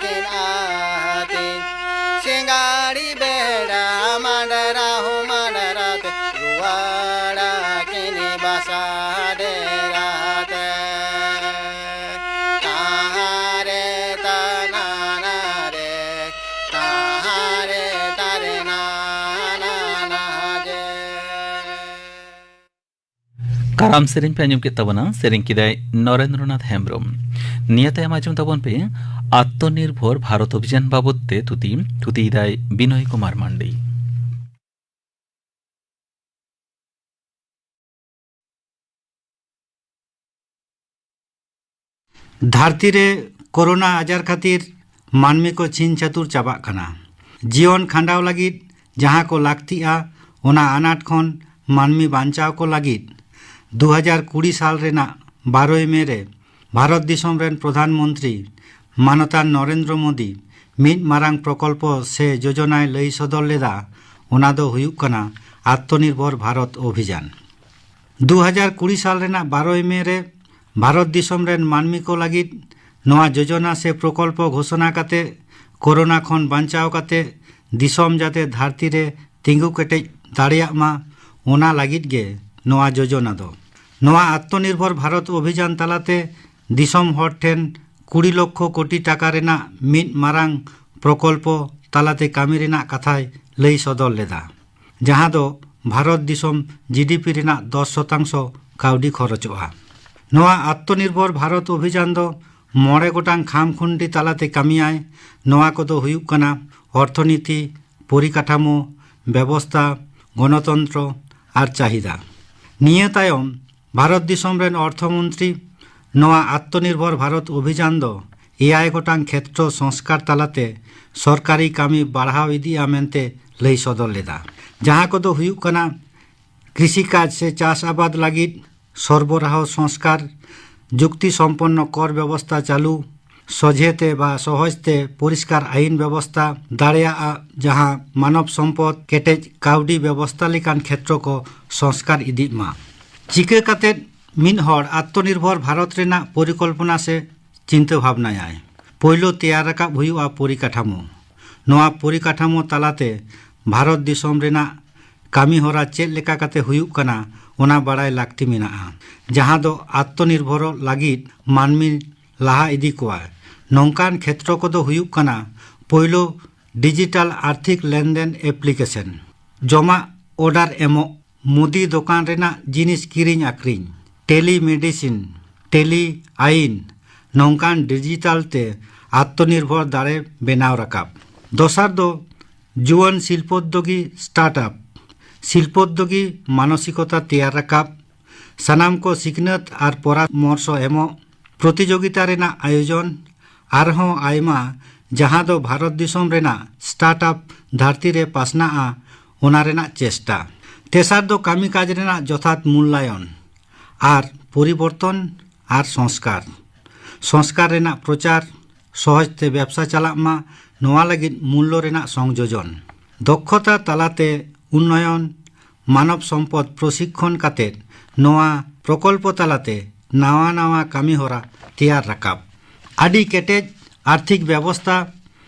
ᱟᱹᱛᱤᱧ᱾ ᱥᱤᱸᱜᱟᱲᱤ ᱵᱮᱲᱟ ᱢᱟᱰᱨᱟ ᱦᱚᱸ ᱢᱟᱰᱨᱟ ᱛᱮ ᱨᱩᱣᱟᱹᱲᱟ ᱠᱤᱱ ᱵᱟᱥᱟ ᱰᱮᱨᱟ ᱛᱮ᱾ ᱛᱟᱦᱟᱸ ᱨᱮ ᱛᱟᱱᱟᱱᱟ ᱨᱮ, ᱛᱟᱦᱟᱸ ᱨᱮ ᱛᱟᱨᱮ ᱱᱟᱱᱟ ᱡᱮ᱾ ᱠᱟᱨᱟᱢ ᱥᱮᱨᱮᱧ ᱯᱮ ᱟᱸᱡᱚᱢ ᱠᱮᱫ ᱛᱟᱵᱚᱱᱟ, ᱥᱮᱨᱮᱧ ᱠᱮᱫᱟᱭ ᱱᱚᱨᱮᱱᱫᱨᱚᱱᱟᱛᱷ ᱦᱮᱢᱵᱨᱚᱢ᱾ ᱱᱤᱭᱟᱹ ᱛᱟᱭᱚᱢ ᱟᱸᱡᱚᱢ ᱛᱟᱵᱚᱱ ᱯᱮ ᱟᱛᱢᱚᱱᱤᱨᱵᱷᱚᱨ ᱵᱷᱟᱨᱚᱛ ᱚᱵᱷᱤᱡᱟᱱ ᱵᱟᱵᱚᱛ ᱛᱮ ᱛᱷᱩᱛᱤ, ᱛᱷᱩᱛᱤᱭᱮᱫᱟᱭ ᱵᱤᱱᱚᱭ ᱠᱩᱢᱟᱨ ᱢᱟᱱᱰᱤ᱾ ᱫᱷᱟᱹᱨᱛᱤ ᱨᱮ ᱠᱳᱨᱳᱱᱟ ᱟᱡᱟᱨ ᱠᱷᱟᱹᱛᱤᱨ ᱢᱟᱹᱱᱢᱤ ᱠᱚ ᱪᱷᱤᱝ ᱪᱷᱟᱹᱛᱩᱨ ᱪᱟᱵᱟᱜ ᱠᱟᱱᱟ᱾ ᱡᱤᱭᱚᱱ ᱠᱷᱟᱸᱰᱟᱣ ᱞᱟᱹᱜᱤᱫ ᱡᱟᱦᱟᱸ ᱠᱚ ᱞᱟᱹᱠᱛᱤᱜᱼᱟ, ᱚᱱᱟ ᱟᱱᱟᱴ ᱠᱷᱚᱱ ᱢᱟᱹᱱᱢᱤ ᱵᱟᱧᱪᱟᱣ ᱠᱚ ᱞᱟᱹᱜᱤᱫ ᱫᱩ ᱦᱟᱡᱟᱨ ᱠᱩᱲᱤ ᱥᱟᱞ ᱨᱮᱱᱟᱜ ᱵᱟᱨᱚᱭ ᱢᱮ ᱨᱮ ᱵᱷᱟᱨᱚᱛ ᱫᱤᱥᱚᱢ ᱨᱮᱱ ᱯᱨᱚᱫᱷᱟᱱ ᱢᱚᱱᱛᱨᱤ ᱢᱟᱱᱚᱛᱟᱱ ᱱᱚᱨᱮᱱᱫᱨᱚ ᱢᱳᱫᱤ ᱢᱤᱫ ᱢᱟᱨᱟᱝ ᱯᱨᱚᱠᱚᱞᱯᱚ ᱥᱮ ᱡᱳᱡᱚᱱᱟᱭ ᱞᱟᱹᱭ ᱥᱚᱫᱚᱨ ᱞᱮᱫᱟ, ᱚᱱᱟ ᱫᱚ ᱦᱩᱭᱩᱜ ᱠᱟᱱᱟ ᱟᱛᱢᱚᱱᱤᱨᱵᱷᱚᱨ ᱵᱷᱟᱨᱚᱛ ᱚᱵᱷᱤᱡᱟᱱ᱾ ᱫᱩ ᱦᱟᱡᱟᱨ ᱠᱩᱲᱤ ᱥᱟᱞ ᱨᱮᱱᱟᱜ ᱵᱟᱨᱚᱭ ᱢᱮ ᱨᱮ ᱵᱷᱟᱨᱚᱛ ᱫᱤᱥᱚᱢ ᱨᱮᱱ ᱢᱟᱹᱱᱢᱤ ᱠᱚ ᱞᱟᱹᱜᱤᱫ ᱱᱚᱣᱟ ᱡᱳᱡᱚᱱᱟ ᱥᱮ ᱯᱨᱚᱠᱚᱞᱯᱚ ᱜᱷᱳᱥᱚᱱᱟ ᱠᱟᱛᱮ ᱠᱳᱨᱳᱱᱟ ᱠᱷᱚᱱ ᱵᱟᱧᱪᱟᱣ ᱠᱟᱛᱮ ᱫᱤᱥᱚᱢ ᱡᱟᱛᱮ ᱫᱷᱟᱹᱨᱛᱤ ᱨᱮ ᱛᱤᱸᱜᱩ ᱠᱮᱴᱮᱡ ᱫᱟᱲᱮᱭᱟᱜ ᱢᱟ, ᱚᱱᱟ ᱞᱟᱹᱜᱤᱫ ᱜᱮ ᱱᱚᱣᱟ ᱡᱳᱡᱚᱱᱟ ᱫᱚ᱾ ᱱᱚᱣᱟ ᱟᱛᱢᱚᱱᱤᱨᱵᱷᱚᱨ ᱵᱷᱟᱨᱚᱛ ᱚᱵᱷᱤᱡᱟᱱ ᱛᱟᱞᱟᱛᱮ ᱫᱤᱥᱚᱢ ᱦᱚᱲ ᱴᱷᱮᱱ ᱠᱩᱲᱤ ᱞᱚᱠᱠᱷᱚ ᱠᱳᱴᱤ ᱴᱟᱠᱟ ᱨᱮᱱᱟᱜ ᱢᱤᱫ ᱢᱟᱨᱟᱝ ᱯᱨᱚᱠᱚᱞᱯᱚ ᱛᱟᱞᱟᱛᱮ ᱠᱟᱹᱢᱤ ᱨᱮᱱᱟᱜ ᱠᱟᱛᱷᱟᱭ ᱞᱟᱹᱭ ᱥᱚᱫᱚᱨ ᱞᱮᱫᱟ, ᱡᱟᱦᱟᱸ ᱫᱚ ᱵᱷᱟᱨᱚᱛ ᱫᱤᱥᱚᱢ ᱡᱤ ᱰᱤ ᱯᱤ ᱨᱮᱱᱟᱜ ᱫᱚᱥ ᱥᱚᱛᱟᱝᱥᱚ ᱠᱟᱹᱣᱰᱤ ᱠᱷᱚᱨᱚᱪᱚᱜᱼᱟ᱾ ᱱᱚᱣᱟ ᱟᱛᱢᱚᱱᱤᱨᱵᱷᱚᱨ ᱵᱷᱟᱨᱚᱛ ᱚᱵᱷᱤᱡᱟᱱ ᱫᱚ ᱢᱚᱬᱮ ᱜᱚᱴᱟᱝ ᱠᱷᱟᱢ ᱠᱷᱩᱱᱴᱤ ᱛᱟᱞᱟᱛᱮ ᱠᱟᱹᱢᱤᱭᱟᱭ᱾ ᱱᱚᱣᱟ ᱠᱚᱫᱚ ᱦᱩᱭᱩᱜ ᱠᱟᱱᱟ ᱚᱨᱛᱷᱚᱱᱤᱛᱤ, ᱯᱚᱨᱤᱠᱟᱴᱷᱟᱢᱳ, ᱵᱮᱵᱚᱥᱛᱟ, ᱜᱚᱱᱚᱛᱚᱱᱛᱨᱚ ᱟᱨ ᱪᱟᱦᱤᱫᱟ᱾ ᱱᱤᱭᱟᱹ ᱛᱟᱭᱚᱢ ᱵᱷᱟᱨᱚᱛ ᱫᱤᱥᱚᱢ ᱨᱮᱱ ᱚᱨᱛᱷᱚ ᱢᱚᱱᱛᱨᱤ ᱱᱚᱣᱟ ᱟᱛᱢᱚᱱᱤᱨᱵᱷᱚᱨ ᱵᱷᱟᱨᱚᱛ ᱚᱵᱷᱤᱡᱟᱱ ᱫᱚ ᱮᱭᱟᱭ ᱜᱚᱴᱟᱝ ᱠᱷᱮᱛᱨᱚ ᱥᱚᱝᱥᱠᱟᱨ ᱛᱟᱞᱟᱛᱮ ᱥᱚᱨᱠᱟᱨᱤ ᱠᱟᱹᱢᱤ ᱵᱟᱲᱦᱟᱣ ᱤᱫᱤᱜᱼᱟ ᱢᱮᱱᱛᱮ ᱞᱟᱹᱭ ᱥᱚᱫᱚᱨ ᱞᱮᱫᱟ, ᱡᱟᱦᱟᱸ ᱠᱚᱫᱚ ᱦᱩᱭᱩᱜ ᱠᱟᱱᱟ ᱠᱨᱤᱥᱤ ᱠᱟᱡᱽ ᱥᱮ ᱪᱟᱥ ᱟᱵᱟᱫ ᱞᱟᱹᱜᱤᱫ ᱥᱚᱨᱵᱚᱨᱟᱦᱚ ᱥᱚᱝᱥᱠᱟᱨ, ᱡᱩᱠᱛᱤ ᱥᱚᱢᱯᱚᱱᱱᱚ ᱠᱚᱨ ᱵᱮᱵᱚᱥᱛᱟ ᱪᱟᱹᱞᱩ, ᱥᱚᱡᱷᱮ ᱛᱮ ᱵᱟ ᱥᱚᱦᱚᱡ ᱛᱮ ᱯᱚᱨᱤᱥᱠᱟᱨ ᱟᱭᱤᱱ ᱵᱮᱵᱚᱥᱛᱟ ᱫᱟᱲᱮᱭᱟᱜᱼᱟ, ᱡᱟᱦᱟᱸ ᱢᱟᱱᱚᱵ ᱥᱚᱢᱯᱚᱫ ᱠᱮᱴᱮᱡ ᱠᱟᱹᱣᱰᱤ ᱵᱮᱵᱚᱥᱛᱟ ᱞᱮᱠᱟᱱ ᱠᱷᱮᱛᱨᱚ ᱠᱚ ᱥᱚᱝᱥᱠᱟᱨ ᱤᱫᱤᱜ ᱢᱟ᱾ ᱪᱤᱠᱟᱹ ᱠᱟᱛᱮ ᱢᱤᱫ ᱦᱚᱲ ᱟᱛᱢᱚᱱᱤᱨᱵᱷᱚᱨ ᱵᱷᱟᱨᱚᱛ ᱨᱮᱱᱟᱜ ᱯᱚᱨᱤᱠᱚᱞᱯᱚᱱᱟ ᱥᱮ ᱪᱤᱱᱛᱟᱹ ᱵᱷᱟᱵᱽᱱᱟᱭᱟᱭ? ᱯᱳᱭᱞᱳ ᱛᱮᱭᱟᱨ ᱨᱟᱠᱟᱵ ᱦᱩᱭᱩᱜᱼᱟ ᱯᱚᱨᱤᱠᱟᱴᱷᱟᱢᱳ᱾ ᱱᱚᱣᱟ ᱯᱚᱨᱤᱠᱟᱴᱷᱟᱢᱳ ᱛᱟᱞᱟᱛᱮ ᱵᱷᱟᱨᱚᱛ ᱫᱤᱥᱚᱢ ᱨᱮᱱᱟᱜ ᱠᱟᱹᱢᱤ ᱦᱚᱨᱟ ᱪᱮᱫ ᱞᱮᱠᱟ ᱠᱟᱛᱮ ᱦᱩᱭᱩᱜ ᱠᱟᱱᱟ, ᱚᱱᱟ ᱵᱟᱲᱟᱭ ᱞᱟᱹᱠᱛᱤ ᱢᱮᱱᱟᱜᱼᱟ, ᱡᱟᱦᱟᱸ ᱫᱚ ᱟᱛᱢᱚᱱᱤᱨᱵᱷᱚᱨᱚᱜ ᱞᱟᱹᱜᱤᱫ ᱢᱟᱹᱱᱢᱤ ᱞᱟᱦᱟ ᱤᱫᱤ ᱠᱚᱣᱟᱭ᱾ ᱱᱚᱝᱠᱟᱱ ᱠᱷᱮᱛᱨᱚ ᱠᱚᱫᱚ ᱦᱩᱭᱩᱜ ᱠᱟᱱᱟ, ᱯᱳᱭᱞᱳ, ᱰᱤᱡᱤᱴᱟᱞ ᱟᱨᱛᱷᱤᱠ ᱞᱮᱱᱫᱮᱱ ᱮᱯᱞᱤᱠᱮᱥᱚᱱ, ᱡᱚᱢᱟᱜ ᱚᱰᱟᱨ ᱮᱢᱚᱜ, ᱢᱩᱫᱤ ᱫᱚᱠᱟᱱ ᱨᱮᱱᱟᱜ ᱡᱤᱱᱤᱥ ᱠᱤᱨᱤᱧ ᱟᱹᱠᱷᱨᱤᱧ, ᱴᱮᱞᱤ ᱢᱮᱰᱤᱥᱤᱱ, ᱴᱮᱞᱤ ᱟᱭᱤᱱ, ᱱᱚᱝᱠᱟᱱ ᱰᱤᱡᱤᱴᱟᱞ ᱛᱮ ᱟᱛᱢᱚᱱᱤᱨᱵᱷᱚᱨ ᱫᱟᱲᱮ ᱵᱮᱱᱟᱣ ᱨᱟᱠᱟᱵ᱾ ᱫᱚᱥᱟᱨ ᱫᱚ ᱡᱩᱣᱟᱹᱱ ᱥᱤᱞᱯᱳᱫᱽᱫᱳᱜᱤ ᱥᱴᱟᱨᱴᱟᱯ, ᱥᱤᱞᱯᱳᱫᱽᱫᱳᱜᱤ ᱢᱟᱱᱚᱥᱤᱠᱚᱛᱟ ᱛᱮᱭᱟᱨ ᱨᱟᱠᱟᱵ, ᱥᱟᱱᱟᱢ ᱠᱚ ᱥᱤᱠᱷᱱᱟᱹᱛ ᱟᱨ ᱯᱚᱨᱟᱢᱚᱨᱥᱚ ᱮᱢᱚᱜ, ᱯᱨᱚᱛᱤᱡᱳᱜᱤᱛᱟ ᱨᱮᱱᱟᱜ ᱟᱭᱳᱡᱚᱱ, ᱟᱨᱦᱚᱸ ᱟᱭᱢᱟ, ᱡᱟᱦᱟᱸ ᱫᱚ ᱵᱷᱟᱨᱚᱛ ᱫᱤᱥᱚᱢ ᱨᱮᱱᱟᱜ ᱥᱴᱟᱨᱴᱟᱯ ᱫᱷᱟᱹᱨᱛᱤ ᱨᱮ ᱯᱟᱥᱱᱟᱜᱼᱟ, ᱚᱱᱟ ᱨᱮᱱᱟᱜ ᱪᱮᱥᱴᱟ᱾ ᱛᱮᱥᱟᱨ ᱫᱚ ᱠᱟᱹᱢᱤ ᱠᱟᱡᱽ ᱨᱮᱱᱟᱜ ᱡᱚᱛᱷᱟᱛ ᱢᱩᱞᱞᱟᱭᱚᱱ ᱟᱨ ᱯᱚᱨᱤᱵᱚᱨᱛᱚᱱ ᱟᱨ ᱥᱚᱝᱥᱠᱟᱨ᱾ ᱥᱚᱝᱥᱠᱟᱨ ᱨᱮᱱᱟᱜ ᱯᱨᱚᱪᱟᱨ, ᱥᱚᱦᱚᱡ ᱛᱮ ᱵᱮᱵᱥᱟ ᱪᱟᱞᱟᱜ ᱢᱟ, ᱱᱚᱣᱟ ᱞᱟᱹᱜᱤᱫ ᱢᱩᱞᱞᱚ ᱨᱮᱱᱟᱜ ᱥᱚᱝᱡᱳᱡᱚᱱ᱾ ᱫᱚᱠᱷᱚᱛᱟ ᱛᱟᱞᱟᱛᱮ ᱩᱱᱱᱚᱭᱚᱱ, ᱢᱟᱱᱚᱵ ᱥᱚᱢᱯᱚᱫ ᱯᱨᱚᱥᱤᱠᱷᱚᱱ ᱠᱟᱛᱮ ᱱᱚᱣᱟ ᱯᱨᱚᱠᱚᱞᱯᱚ ᱛᱟᱞᱟᱛᱮ ᱱᱟᱣᱟ ᱱᱟᱣᱟ ᱠᱟᱹᱢᱤ ᱦᱚᱨᱟ ᱛᱮᱭᱟᱨ ᱨᱟᱠᱟᱵ᱾ ᱟᱹᱰᱤ ᱠᱮᱴᱮᱡ ᱟᱨᱛᱷᱤᱠ ᱵᱮᱵᱚᱥᱛᱷᱟ,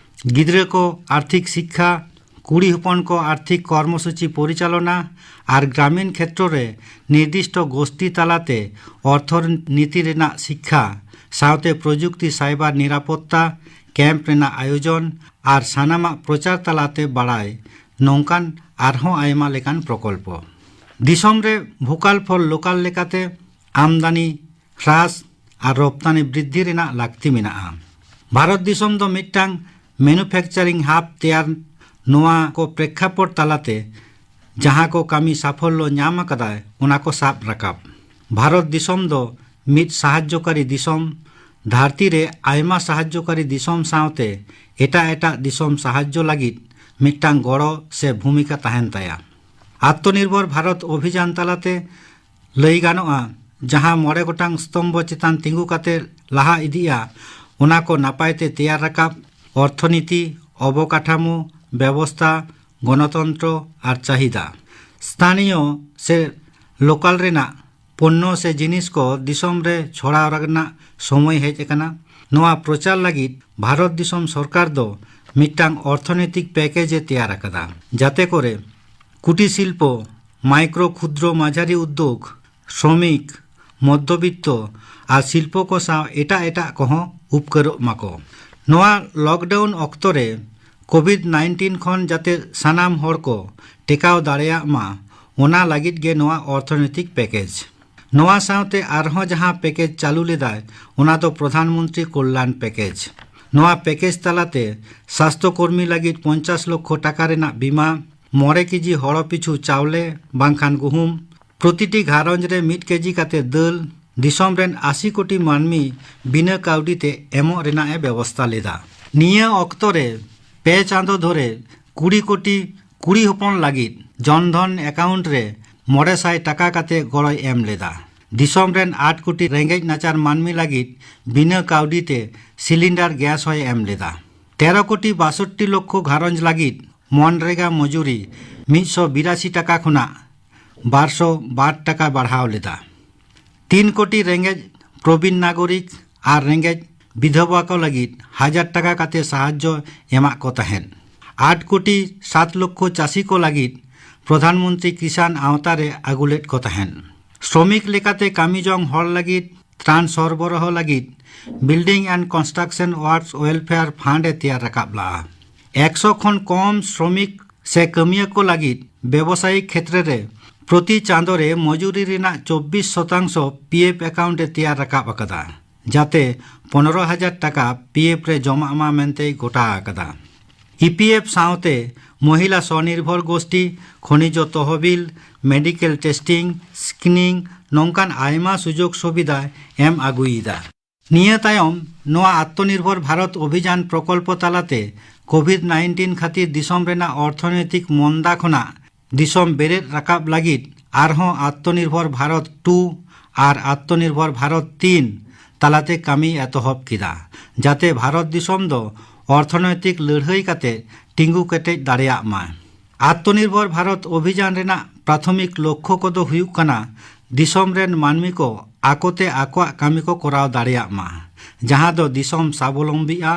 ᱜᱤᱫᱽᱨᱟᱹ ᱠᱚ ᱟᱨᱛᱷᱤᱠ ᱥᱤᱠᱠᱷᱟ, ᱠᱩᱲᱤ ᱦᱚᱯᱚᱱ ᱠᱚ ᱟᱨᱛᱷᱤᱠ ᱠᱚᱨᱢᱚᱥᱩᱪᱤ ᱯᱚᱨᱤᱪᱟᱞᱚᱱᱟ ᱟᱨ ᱜᱨᱟᱢᱤᱱ ᱠᱷᱮᱛᱨᱚ ᱨᱮ ᱱᱤᱨᱫᱤᱥᱴᱚ ᱜᱳᱥᱴᱤ ᱛᱟᱞᱟᱛᱮ ᱚᱨᱛᱷᱚᱱᱤᱛᱤ ᱨᱮᱱᱟᱜ ᱥᱤᱠᱠᱷᱟ, ᱥᱟᱶᱛᱮ ᱯᱨᱚᱡᱩᱠᱛᱤ, ᱥᱟᱭᱵᱟᱨ ᱱᱤᱨᱟᱯᱚᱛᱛᱟ ᱠᱮᱢᱯ ᱨᱮᱱᱟᱜ ᱟᱭᱳᱡᱚᱱ ᱟᱨ ᱥᱟᱱᱟᱢᱟᱜ ᱯᱨᱚᱪᱟᱨ ᱛᱟᱞᱟᱛᱮ ᱵᱟᱲᱟᱭ, ᱱᱚᱝᱠᱟᱱ ᱟᱨᱦᱚᱸ ᱟᱭᱢᱟ ᱞᱮᱠᱟᱱ ᱯᱨᱚᱠᱚᱞᱯᱚ᱾ ᱫᱤᱥᱚᱢ ᱨᱮ ᱵᱷᱳᱠᱟᱞ ᱯᱷᱚᱨ ᱞᱳᱠᱟᱞ ᱞᱮᱠᱟᱛᱮ ᱟᱢᱫᱟᱱᱤ ᱦᱨᱟᱥ ᱟᱨ ᱨᱚᱯᱛᱟᱱᱤ ᱵᱨᱤᱫᱽᱫᱷᱤ ᱨᱮᱱᱟᱜ ᱞᱟᱹᱠᱛᱤ ᱢᱮᱱᱟᱜᱼᱟ᱾ ᱵᱷᱟᱨᱚᱛ ᱫᱤᱥᱚᱢ ᱫᱚ ᱢᱤᱫᱴᱟᱝ ᱢᱮᱱᱩᱯᱷᱮᱠᱪᱟᱨᱤᱝ ᱦᱟᱵ ᱛᱮᱭᱟᱨ, ᱱᱚᱣᱟ ᱠᱚ ᱯᱨᱮᱠᱷᱟᱯᱚᱴ ᱛᱟᱞᱟᱛᱮ ᱡᱟᱦᱟᱸ ᱠᱚ ᱠᱟᱹᱢᱤ ᱥᱟᱯᱷᱚᱞᱞᱚ ᱧᱟᱢ ᱟᱠᱟᱫᱟᱭ, ᱚᱱᱟ ᱠᱚ ᱥᱟᱵ ᱨᱟᱠᱟᱵ᱾ ᱵᱷᱟᱨᱚᱛ ᱫᱤᱥᱚᱢ ᱫᱚ ᱢᱤᱫ ᱥᱟᱦᱟᱡᱽᱡᱚᱠᱟᱨᱤ ᱫᱤᱥᱚᱢ, ᱫᱷᱟᱹᱨᱛᱤ ᱨᱮ ᱟᱭᱢᱟ ᱥᱟᱦᱟᱡᱽᱡᱚᱠᱟᱨᱤ ᱫᱤᱥᱚᱢ ᱥᱟᱶᱛᱮ ᱮᱴᱟᱜ ᱮᱴᱟᱜ ᱫᱤᱥᱚᱢ ᱥᱟᱦᱟᱡᱽᱡᱚ ᱞᱟᱹᱜᱤᱫ ᱢᱤᱫᱴᱟᱝ ᱜᱚᱲᱚ ᱥᱮ ᱵᱷᱩᱢᱤᱠᱟ ᱛᱟᱦᱮᱱ ᱛᱟᱭᱟ᱾ ᱟᱛᱢᱚᱱᱤᱨᱵᱷᱚᱨ ᱵᱷᱟᱨᱚᱛ ᱚᱵᱷᱤᱡᱟᱱ ᱛᱟᱞᱟᱛᱮ ᱞᱟᱹᱭ ᱜᱟᱱᱚᱜᱼᱟ, ᱡᱟᱦᱟᱸ ᱢᱚᱬᱮ ᱜᱚᱴᱟᱝ ᱥᱛᱚᱢᱵᱷᱚ ᱪᱮᱛᱟᱱ ᱛᱤᱸᱜᱩ ᱠᱟᱛᱮ ᱞᱟᱦᱟ ᱤᱫᱤᱜᱼᱟ, ᱚᱱᱟ ᱠᱚ ᱱᱟᱯᱟᱭ ᱛᱮ ᱛᱮᱭᱟᱨ ᱨᱟᱠᱟᱵ, ᱚᱨᱛᱷᱚᱱᱤᱛᱤ, ᱚᱵᱚᱠᱟᱴᱷᱟᱢᱳ, ᱵᱮᱵᱚᱥᱛᱷᱟ, ᱜᱚᱱᱚᱛᱚᱱᱛᱨᱚ ᱟᱨ ᱪᱟᱦᱤᱫᱟ᱾ ᱥᱛᱷᱟᱱᱤᱭᱚ ᱥᱮ ᱞᱳᱠᱟᱞ ᱨᱮᱱᱟᱜ ᱯᱚᱱᱱᱚ ᱥᱮ ᱡᱤᱱᱤᱥ ᱠᱚ ᱫᱤᱥᱚᱢ ᱨᱮ ᱪᱷᱚᱲᱟᱣ ᱨᱮᱱᱟᱜ ᱥᱚᱢᱚᱭ ᱦᱮᱡ ᱟᱠᱟᱱᱟ᱾ ᱱᱚᱣᱟ ᱯᱨᱚᱪᱟᱨ ᱞᱟᱹᱜᱤᱫ ᱵᱷᱟᱨᱚᱛ ᱫᱤᱥᱚᱢ ᱥᱚᱨᱠᱟᱨ ᱫᱚ ᱢᱤᱫᱴᱟᱝ ᱚᱨᱛᱷᱚᱱᱳᱭᱛᱤᱠ ᱯᱮᱠᱮᱡᱽ ᱮ ᱛᱮᱭᱟᱨ ᱟᱠᱟᱫᱟ, ᱡᱟᱛᱮ ᱠᱚᱨᱮ ᱠᱩᱴᱤᱨ ᱥᱤᱞᱯᱚ, ᱢᱟᱭᱠᱨᱳ ᱠᱷᱩᱫᱨᱚ ᱢᱟᱡᱷᱟᱨᱤ ᱩᱫᱽᱫᱳᱜᱽ, ᱥᱨᱚᱢᱤᱠ, ᱢᱚᱫᱽᱫᱷᱚᱵᱤᱛᱛᱚ ᱟᱨ ᱥᱤᱞᱯᱚ ᱠᱚ ᱥᱟᱶ ᱮᱴᱟᱜ ᱮᱴᱟᱜ ᱠᱚᱦᱚᱸ ᱩᱯᱠᱟᱹᱨᱚᱜ ᱢᱟᱠᱚ᱾ ᱱᱚᱣᱟ ᱞᱚᱠᱰᱟᱣᱩᱱ ᱚᱠᱛᱚ ᱨᱮ ᱠᱳᱵᱷᱤᱰ ᱱᱟᱭᱤᱱᱴᱤᱱ ᱠᱷᱚᱱ ᱡᱟᱛᱮ ᱥᱟᱱᱟᱢ ᱦᱚᱲ ᱠᱚ ᱴᱮᱠᱟᱣ ᱫᱟᱲᱮᱭᱟᱜ ᱢᱟ, ᱚᱱᱟ ᱞᱟᱹᱜᱤᱫ ᱜᱮ ᱱᱚᱣᱟ ᱚᱨᱛᱷᱚᱱᱳᱭᱛᱤᱠ ᱯᱮᱠᱮᱡᱽ᱾ ᱱᱚᱣᱟ ᱥᱟᱶᱛᱮ ᱟᱨᱦᱚᱸ ᱡᱟᱦᱟᱸ ᱯᱮᱠᱮᱡᱽ ᱪᱟᱹᱞᱩ ᱞᱮᱫᱟᱭ, ᱚᱱᱟ ᱫᱚ ᱯᱨᱚᱫᱷᱟᱱ ᱢᱚᱱᱛᱨᱤ ᱠᱚᱞᱭᱟᱱ ᱯᱮᱠᱮᱡᱽ᱾ ᱱᱚᱣᱟ ᱯᱮᱠᱮᱡᱽ ᱛᱟᱞᱟᱛᱮ ᱥᱟᱥᱛᱷᱚ ᱠᱚᱨᱢᱤ ᱞᱟᱹᱜᱤᱫ ᱯᱚᱧᱪᱟᱥ ᱞᱚᱠᱠᱷᱚ ᱴᱟᱠᱟ ᱨᱮᱱᱟᱜ ᱵᱤᱢᱟ, ᱢᱚᱬᱮ ᱠᱮᱡᱤ ᱦᱚᱲᱚ ᱯᱤᱪᱷᱩ ᱪᱟᱣᱞᱮ ᱵᱟᱝᱠᱷᱟᱱ ᱜᱩᱦᱩᱢ, ᱯᱨᱚᱛᱤᱴᱤ ᱜᱷᱟᱨᱚᱸᱡᱽ ᱨᱮ ᱢᱤᱫ ᱠᱮᱡᱤ ᱠᱟᱛᱮ ᱫᱟᱹᱞ, ᱫᱤᱥᱚᱢ ᱨᱮᱱ ᱟᱥᱤ ᱠᱳᱴᱤ ᱢᱟᱹᱱᱢᱤ ᱵᱤᱱᱟᱹ ᱠᱟᱹᱣᱰᱤ ᱛᱮ ᱮᱢᱚᱜ ᱨᱮᱱᱟᱜ ᱮ ᱵᱮᱵᱚᱥᱛᱟ ᱞᱮᱫᱟ᱾ ᱱᱤᱭᱟᱹ ᱚᱠᱛᱚ ᱨᱮ ᱯᱮ ᱪᱟᱸᱫᱚ ᱫᱷᱚᱨᱮ ᱠᱩᱲᱤ ᱠᱳᱴᱤ ᱠᱩᱲᱤ ᱦᱚᱯᱚᱱ ᱞᱟᱹᱜᱤᱫ ᱡᱚᱱ ᱫᱷᱚᱱ ᱮᱠᱟᱣᱩᱱᱴ ᱨᱮ ᱢᱚᱬᱮ ᱥᱟᱭ ᱴᱟᱠᱟ ᱠᱟᱛᱮ ᱜᱚᱲᱚᱭ ᱮᱢ ᱞᱮᱫᱟ᱾ ᱫᱤᱥᱚᱢ ᱨᱮᱱ ᱟᱴ ᱠᱳᱴᱤ ᱨᱮᱸᱜᱮᱡ ᱱᱟᱪᱟᱨ ᱢᱟᱹᱱᱢᱤ ᱞᱟᱹᱜᱤᱫ ᱵᱤᱱᱟᱹ ᱠᱟᱹᱣᱰᱤ ᱛᱮ ᱥᱤᱞᱤᱱᱰᱟᱨ ᱜᱮᱥ ᱦᱚᱸᱭ ᱮᱢ ᱞᱮᱫᱟ᱾ ᱛᱮᱨᱚ ᱠᱳᱴᱤ ᱵᱟᱥᱚᱴᱴᱤ ᱞᱚᱠᱠᱷᱚ ᱜᱷᱟᱨᱚᱸᱡᱽ ᱞᱟᱹᱜᱤᱫ ᱢᱚᱱᱨᱮᱜᱟ ᱢᱚᱡᱩᱨᱤ ᱢᱤᱫ ᱥᱚ ᱵᱤᱨᱟᱥᱤ ᱴᱟᱠᱟ ᱠᱷᱚᱱᱟᱜ ᱵᱟᱨ ᱥᱚ ᱵᱟᱨ ᱴᱟᱠᱟ ᱵᱟᱲᱦᱟᱣ ᱞᱮᱫᱟ᱾ ᱛᱤᱱ ᱠᱳᱴᱤ ᱨᱮᱸᱜᱮᱡ ᱯᱨᱚᱵᱤᱱ ᱱᱟᱜᱚᱨᱤᱠ ᱟᱨ ᱨᱮᱸᱜᱮᱡ ᱵᱤᱫᱷᱚᱵᱟ ᱠᱚ ᱞᱟᱹᱜᱤᱫ ᱦᱟᱡᱟᱨ ᱴᱟᱠᱟ ᱠᱟᱛᱮ ᱥᱟᱦᱟᱡᱽᱡᱚ ᱮᱢᱟᱜ ᱠᱚ ᱛᱟᱦᱮᱸᱫ᱾ ᱟᱴ ᱠᱳᱴᱤ ᱥᱟᱛ ᱞᱚᱠᱠᱷᱚ ᱪᱟᱹᱥᱤ ᱠᱚ ᱞᱟᱹᱜᱤᱫ ᱯᱨᱚᱫᱷᱟᱱ ᱢᱚᱱᱛᱨᱤ ᱠᱤᱥᱟᱱ ᱟᱣᱛᱟ ᱨᱮ ᱟᱹᱜᱩ ᱞᱮᱫ ᱠᱚ ᱛᱟᱦᱮᱸᱫ᱾ ᱥᱨᱚᱢᱤᱠ ᱞᱮᱠᱟᱛᱮ ᱠᱟᱹᱢᱤ ᱡᱚᱝ ᱦᱚᱲ ᱞᱟᱹᱜᱤᱫ ᱛᱨᱟᱱ ᱥᱚᱨᱵᱚᱨᱟᱦᱚ ᱞᱟᱹᱜᱤᱫ Building and Construction Works Welfare Fund ᱮ ᱛᱮᱭᱟᱨ ᱨᱟᱠᱟᱵ ᱞᱟᱜᱼᱟ᱾ ᱮᱠᱥᱚ ᱠᱷᱚᱱ ᱠᱚᱢ ᱥᱨᱚᱢᱤᱠ ᱥᱮ ᱠᱟᱹᱢᱤᱭᱟᱹ ᱠᱚ ᱞᱟᱹᱜᱤᱫ ᱵᱮᱵᱚᱥᱟᱭᱤᱠ ᱠᱷᱮᱛᱨᱮ ᱨᱮ ᱯᱨᱚᱛᱤ ᱪᱟᱸᱫᱚ ᱨᱮ ᱢᱚᱡᱩᱨᱤ ᱨᱮᱱᱟᱜ ᱪᱚᱵᱵᱤᱥ ᱥᱚᱛᱟᱝᱥᱚ ᱯᱤ ᱮᱯᱷ ᱮᱠᱟᱣᱩᱱᱴ ᱮ ᱛᱮᱭᱟᱨ ᱨᱟᱠᱟᱵ ᱟᱠᱟᱫᱟ, ᱡᱟᱛᱮ ᱯᱚᱱᱨᱚ ᱦᱟᱡᱟᱨ ᱴᱟᱠᱟ ᱯᱤ ᱮᱯᱷ ᱨᱮ ᱡᱚᱢᱟᱜ ᱢᱟ ᱢᱮᱱᱛᱮᱭ ᱜᱚᱴᱟ ᱟᱠᱟᱫᱟ᱾ ᱤ ᱯᱤ ᱮᱯᱷ ᱥᱟᱶᱛᱮ ᱢᱚᱦᱤᱞᱟ ᱥᱚᱱᱤᱨᱵᱷᱚᱨ ᱜᱳᱥᱴᱤ, ᱠᱷᱚᱱᱤᱡᱚ ᱛᱚᱦᱚᱵᱤᱞ, ᱢᱮᱰᱤᱠᱮᱞ ᱴᱮᱥᱴᱤᱝ, ᱥᱠᱨᱤᱱᱤᱝ, ᱱᱚᱝᱠᱟᱱ ᱟᱭᱢᱟ ᱥᱩᱡᱳᱜᱽ ᱥᱩᱵᱤᱫᱷᱟᱭ ᱮᱢ ᱟᱹᱜᱩᱭᱮᱫᱟ᱾ ᱱᱤᱭᱟᱹ ᱛᱟᱭᱚᱢ ᱱᱚᱣᱟ ᱟᱛᱢᱚᱱᱤᱨᱵᱷᱚᱨ ᱵᱷᱟᱨᱚᱛ ᱚᱵᱷᱤᱡᱟᱱ ᱯᱨᱚᱠᱚᱞᱯᱚ ᱛᱟᱞᱟᱛᱮ ᱠᱳᱵᱷᱤᱰ ᱱᱟᱭᱤᱱᱴᱤᱱ ᱠᱷᱟᱹᱛᱤᱨ ᱫᱤᱥᱚᱢ ᱨᱮᱱᱟᱜ ᱚᱨᱛᱷᱚᱱᱳᱭᱛᱤᱠ ᱢᱚᱱᱫᱟ ᱠᱷᱚᱱᱟᱜ ᱫᱤᱥᱚᱢ ᱵᱮᱨᱮᱫ ᱨᱟᱠᱟᱵ ᱞᱟᱹᱜᱤᱫ ᱟᱨᱦᱚᱸ ᱟᱛᱢᱚᱱᱤᱨᱵᱷᱚᱨ ᱵᱷᱟᱨᱚᱛ ᱴᱩ ᱟᱨ ᱟᱛᱢᱚᱱᱤᱨᱵᱷᱚᱨ ᱵᱷᱟᱨᱚᱛ ᱛᱤᱱ ᱛᱟᱞᱟᱛᱮ ᱠᱟᱹᱢᱤ ᱮᱛᱚᱦᱚᱵ ᱠᱮᱫᱟ, ᱡᱟᱛᱮ ᱵᱷᱟᱨᱚᱛ ᱫᱤᱥᱚᱢ ᱫᱚ ᱚᱨᱛᱷᱚᱱᱳᱭᱛᱤᱠ ᱞᱟᱹᱲᱦᱟᱹᱭ ᱠᱟᱛᱮ ᱛᱤᱸᱜᱩ ᱠᱮᱴᱮᱡ ᱫᱟᱲᱮᱭᱟᱜ ᱢᱟ᱾ ᱟᱛᱢᱚᱱᱤᱨᱵᱷᱚᱨ ᱵᱷᱟᱨᱚᱛ ᱚᱵᱷᱤᱡᱟᱱ ᱨᱮᱱᱟᱜ ᱯᱨᱟᱛᱷᱚᱢᱤᱠ ᱞᱚᱠᱠᱷᱚ ᱠᱚᱫᱚ ᱦᱩᱭᱩᱜ ᱠᱟᱱᱟ ᱫᱤᱥᱚᱢ ᱨᱮᱱ ᱢᱟᱹᱱᱢᱤ ᱠᱚ ᱟᱠᱚᱛᱮ ᱟᱠᱚᱣᱟᱜ ᱠᱟᱹᱢᱤ ᱠᱚ ᱠᱚᱨᱟᱣ ᱫᱟᱲᱮᱭᱟᱜ ᱢᱟ᱾ ᱡᱟᱦᱟᱸ ᱫᱚ ᱫᱤᱥᱚᱢ ᱥᱟᱵᱚᱞᱚᱢᱵᱤᱜᱼᱟ